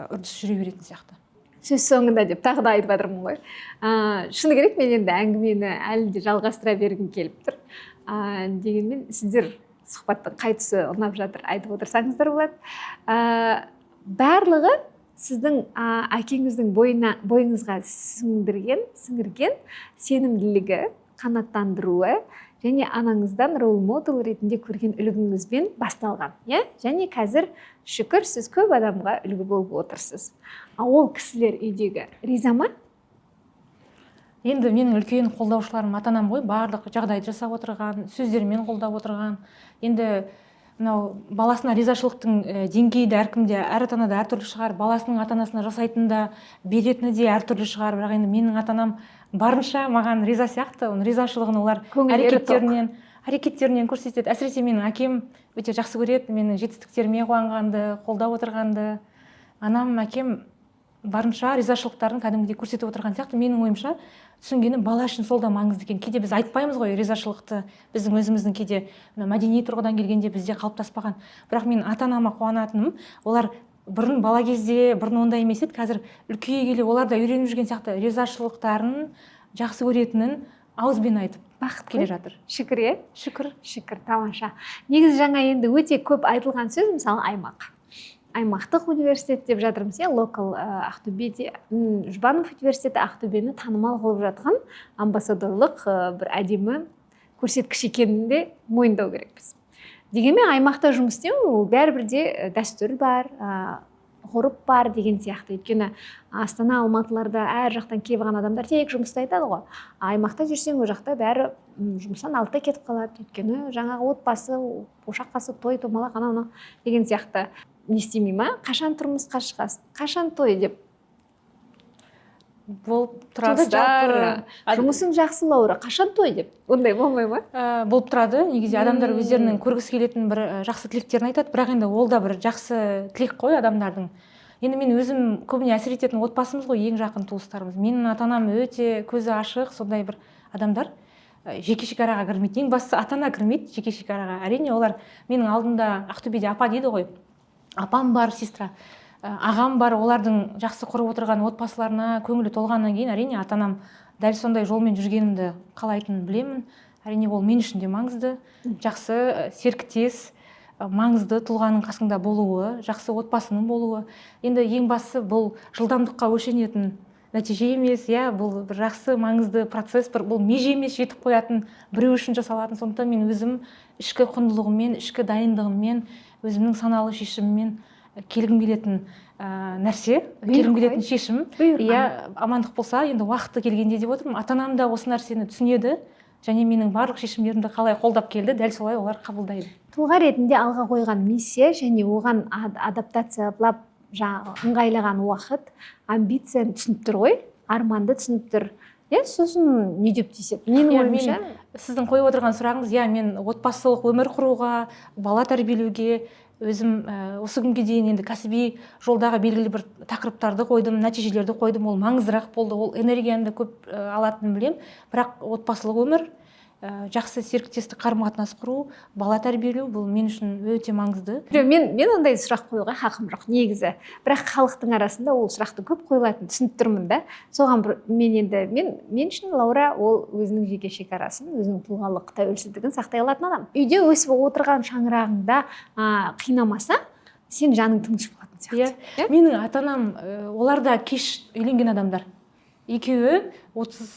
үрдіс жүре беретін сияқты. Сөз соңында деп тағы да айтып жатырмын ғой. Шыны керек, мен енді әңгімені әлі де жалғастыра бергім келіп тұр. Дегенмен сіздер сұхбаттың қай тұсы ұнап жатыр, айтып отырсаңыздар болады. Барлығы сіздің әкеңіздің бойыңызға сіңірген сенімділігі, қанаттандыруы және анаңыздан role model ретінде көрген үлгіңізбен басталған, иә? Және қазір, шүкір, сіз көп адамға үлгі болып отырсыз. А ол кісілер, үйдегі, риза ма? Енді менің үлкен қолдаушыларым ата анам ғой, барлық жағдайды жасап отырған, сөздерімен қолдап отырған. Енді мынау баласына ризашылықтың деңгейі де әркімде, әр ата анада әртүрлі шығар, баласының ата анасына жасайтыны да, беретіні де әртүрлі шығар. Бірақ енді менің ата анам барынша маған риза сияқты. Оның ризашылығын олар Көңілдері тоқ. әрекеттерінен көрсетеді. Әсіресе менің әкем өте жақсы көреді менің жетістіктеріме қуанғанды, қолдап отырғанды. Анам, әкем барынша ризашылықтарын кәдімгідей көрсетіп отырған сияқты. Менің ойымша, түсінгенім, бала үшін сол да маңызды екен. Кейде біз айтпаймыз ғой ризашылықты, біздің өзіміздің кейде мына мәдени тұрғыдан келгенде бізде қалыптаспаған. Бірақ мен ата анама қуанатыным, олар бұрын бала кезде, бұрын ондай емес еді, қазір үлкейе келе олар да үйреніп жүрген сияқты, ризашылықтарын, жақсы көретінін ауызбен айтып Бақыт келе қой. жатыр. Шүкір, иә. Шүкір. Шүкір, тамаша. Негізі жаңа енді өте көп айтылған сөз, мысалы, аймақтық университет деп жатырмыз, иә, local. Ақтөбеде Жұбанов университеті Ақтөбені танымал қылып жатқан амбассадорлық бір әдемі көрсеткіш екенін де мойындау керекпіз. Дегенмен аймақта жұмыс істеу ол бәрібір де дәстүр бар, ғұрып бар деген сияқты. Өйткені Астана, Алматыларда әр жақтан келіп алған адамдар тек жұмысты айтады ғой. А аймақта жүрсең, ол жақта бәрі жұмыстан алтыда кетіп қалады, өйткені жаңағы отбасы, ошақ қасы, той томалақ, анау мынау деген сияқты. Не істемей ма, қашан тұрмысқа шығасың, қашан той деп? Болып тұрады. Туыстар, жалпы жұмысың жақсы, Лаура, қашан той деп, ондай болмай ма? Болып тұрады. Негізі адамдар өздерінің көргісі келетін бір жақсы тілектерін айтады, бірақ енді ол да бір жақсы тілек қой адамдардың. Енді мен өзім көбіне әсер ететін отбасымыз ғой, ең жақын туыстарымыз. Менің ата анам өте көзі ашық сондай бір адамдар. Жеке шекараға кірмейді, ең бастысы ата ана кірмейді жеке шекараға. Әрине, олар менің алдымда Ақтөбеде апа дейді ғой, апам бар, сестра, ағам бар, олардың жақсы құрып отырған отбасыларына көңілі толғаннан кейін, әрине, ата анам дәл сондай жолмен жүргенімді қалайтынын білемін. Әрине, ол мен үшін де маңызды. Жақсы серіктес, маңызды тұлғаның қасыңда болуы, жақсы отбасының болуы. Енді ең бастысы, бұл жылдамдыққа өлшенетін нәтиже емес, иә, бұл бір жақсы маңызды процесс, бір бұл меже емес жетіп қоятын, біреу үшін жасалатын. Сондықтан мен өзім ішкі құндылығыммен, ішкі дайындығыммен, өзімнің саналы шешіміммен келгім келетін нәрсе, Бұйрық келгім қой. келетін шешім. Бұйырған. Иә, амандық болса, енді уақыты келгенде деп отырмын. Ата анам да осы нәрсені түсінеді. Және менің барлық шешімдерімді қалай қолдап келді, дәл солай олар қабылдайды. Тұлға ретінде алға қойған миссия және оған адаптациялап, жаңағы ыңғайлаған уақыт, амбицияны түсініп тұр ғой, арманды түсініп тұр, иә. Сосын не деп тиіседі, менің Иә, ойымша? Сіздің қойып отырған сұрағыңыз, иә, мен отбасылық өмір құруға, бала тәрбиелеуге өзім осы күнге дейін енді кәсіби жолдағы белгілі бір тақырыптарды қойдым, нәтижелерді қойдым. Ол маңыздырақ болды, ол энергияны да көп алатынын білемін. Бірақ отбасылық өмір, жақсы серіктестік қарым қатынас құру, бала тәрбиелеу — бұл мен үшін өте маңызды. Жоқ, мен ондай сұрақ қоюға хақым жоқ негізі, бірақ халықтың арасында ол сұрақты көп қойылатынын түсініп тұрмын да. Соған бір, мен енді мен үшін Лаура ол өзінің жеке шекарасын, өзінің тұлғалық тәуелсіздігін сақтай алатын адам. Үйде өсіп отырған шаңырағыңда қинамаса, сен жаның тыныш болатын сияқты. Иә, менің ата анам олар да кеш үйленген адамдар, екеуі 30,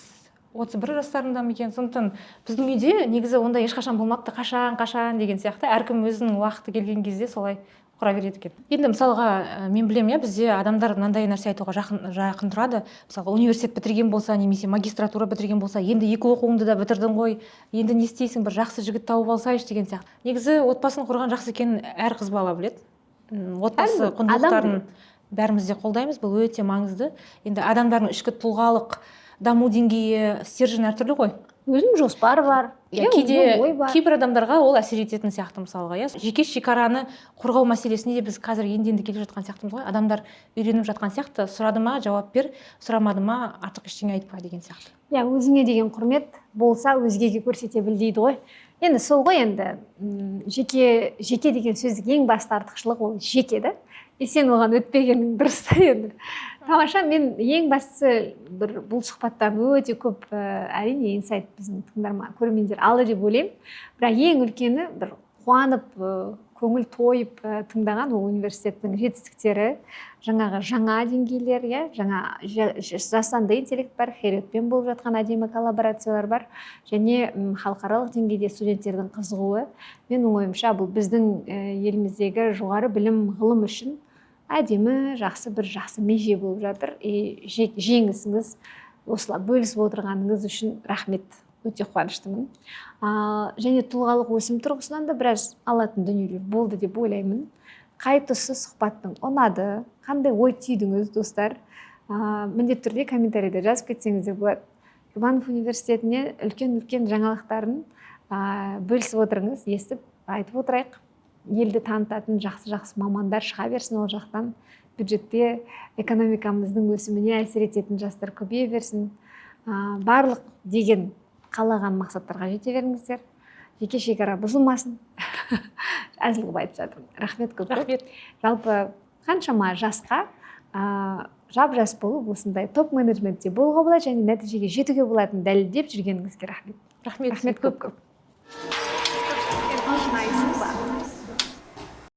31 жастарында ма екен. Сондықтан біздің үйде негізі ондай ешқашан болмапты, қашан, қашан деген сияқты. Әркім өзінің уақыты келген кезде солай құра береді екен. Енді мысалға, мен білемін, иә, бізде адамдар мынандай нәрсе айтуға жақын тұрады. Мысалға, университет бітірген болса немесе магистратура бітірген болса, енді екі оқуыңды да бітірдің ғой, енді не істейсің, бір жақсы жігіт тауып алсайшы деген сияқты. Негізі отбасын құрған жақсы екенін әр қыз бала біледі. Отбасы Әрбір адам құндылықтарын біледі. бәріміз де қолдаймыз, бұл өте маңызды. Енді адамдардың ішкі тұлғалық даму деңгейі, стержень әртүрлі ғой. Өзінің жоспары бар. Иә, иә, кейде өзінің ой бар. Кейбір адамдарға ол әсер ететін сияқты. Мысалға, иә, жеке шекараны қорғау мәселесіне де біз қазір енді енді келе жатқан сияқтымыз ғой. Адамдар үйреніп жатқан сияқты: сұрады ма, жауап бер, сұрамады ма, артық ештеңе айтпа деген сияқты. Иә, өзіңе деген құрмет болса, өзгеге көрсете біл дейді ғой. Енді сол ғой енді, жеке деген сөздің ең басты артықшылығы ол жеке да, и сен оған өтпегенің дұрыс та. Енді тамаша. Мен ең бастысы бір бұл сұхбаттан өте көп, әрине, инсайт біздің тыңдарман, көрермендер алды деп ойлаймын. Бірақ ең үлкені бір қуанып, көңіл тойып тыңдаған ол университеттің жетістіктері, жаңағы жаңа деңгейлер, иә, жаңа жасанды интеллект бар, Хериотпен болып жатқан әдемі коллаборациялар бар және халықаралық деңгейде студенттердің қызығуы. Менің ойымша, бұл біздің еліміздегі жоғары білім, ғылым үшін әдемі, жақсы бір жақсы меже болып жатыр. И жеңісіңіз осылай бөлісіп отырғаныңыз үшін рахмет, өте қуаныштымын. Және тұлғалық өсім тұрғысынан да біраз алатын дүниелер болды деп ойлаймын. Қай тұсы сұхбаттың ұнады, қандай ой түйдіңіз, достар, міндетті түрде комментарийде жазып кетсеңіздер болады. Жұбанов университетіне үлкен үлкен жаңалықтарын бөлісіп отырыңыз, естіп айтып отырайық. Елді танытатын жақсы жақсы мамандар шыға берсін ол жақтан, бюджетте, экономикамыздың өсіміне әсер ететін жастар көбейе берсін. Барлық деген қалаған мақсаттарға жете беріңіздер, жеке шекара бұзылмасын. Әзіл қылып айтып жатырмын. Рахмет көп көп. Рахмет. Жалпы қаншама жасқа жап жас болып, осындай топ менеджментте болуға болады және нәтижеге жетуге болатынын дәлелдеп жүргеніңізге рахмет. Рахмет. Рахмет көп көп.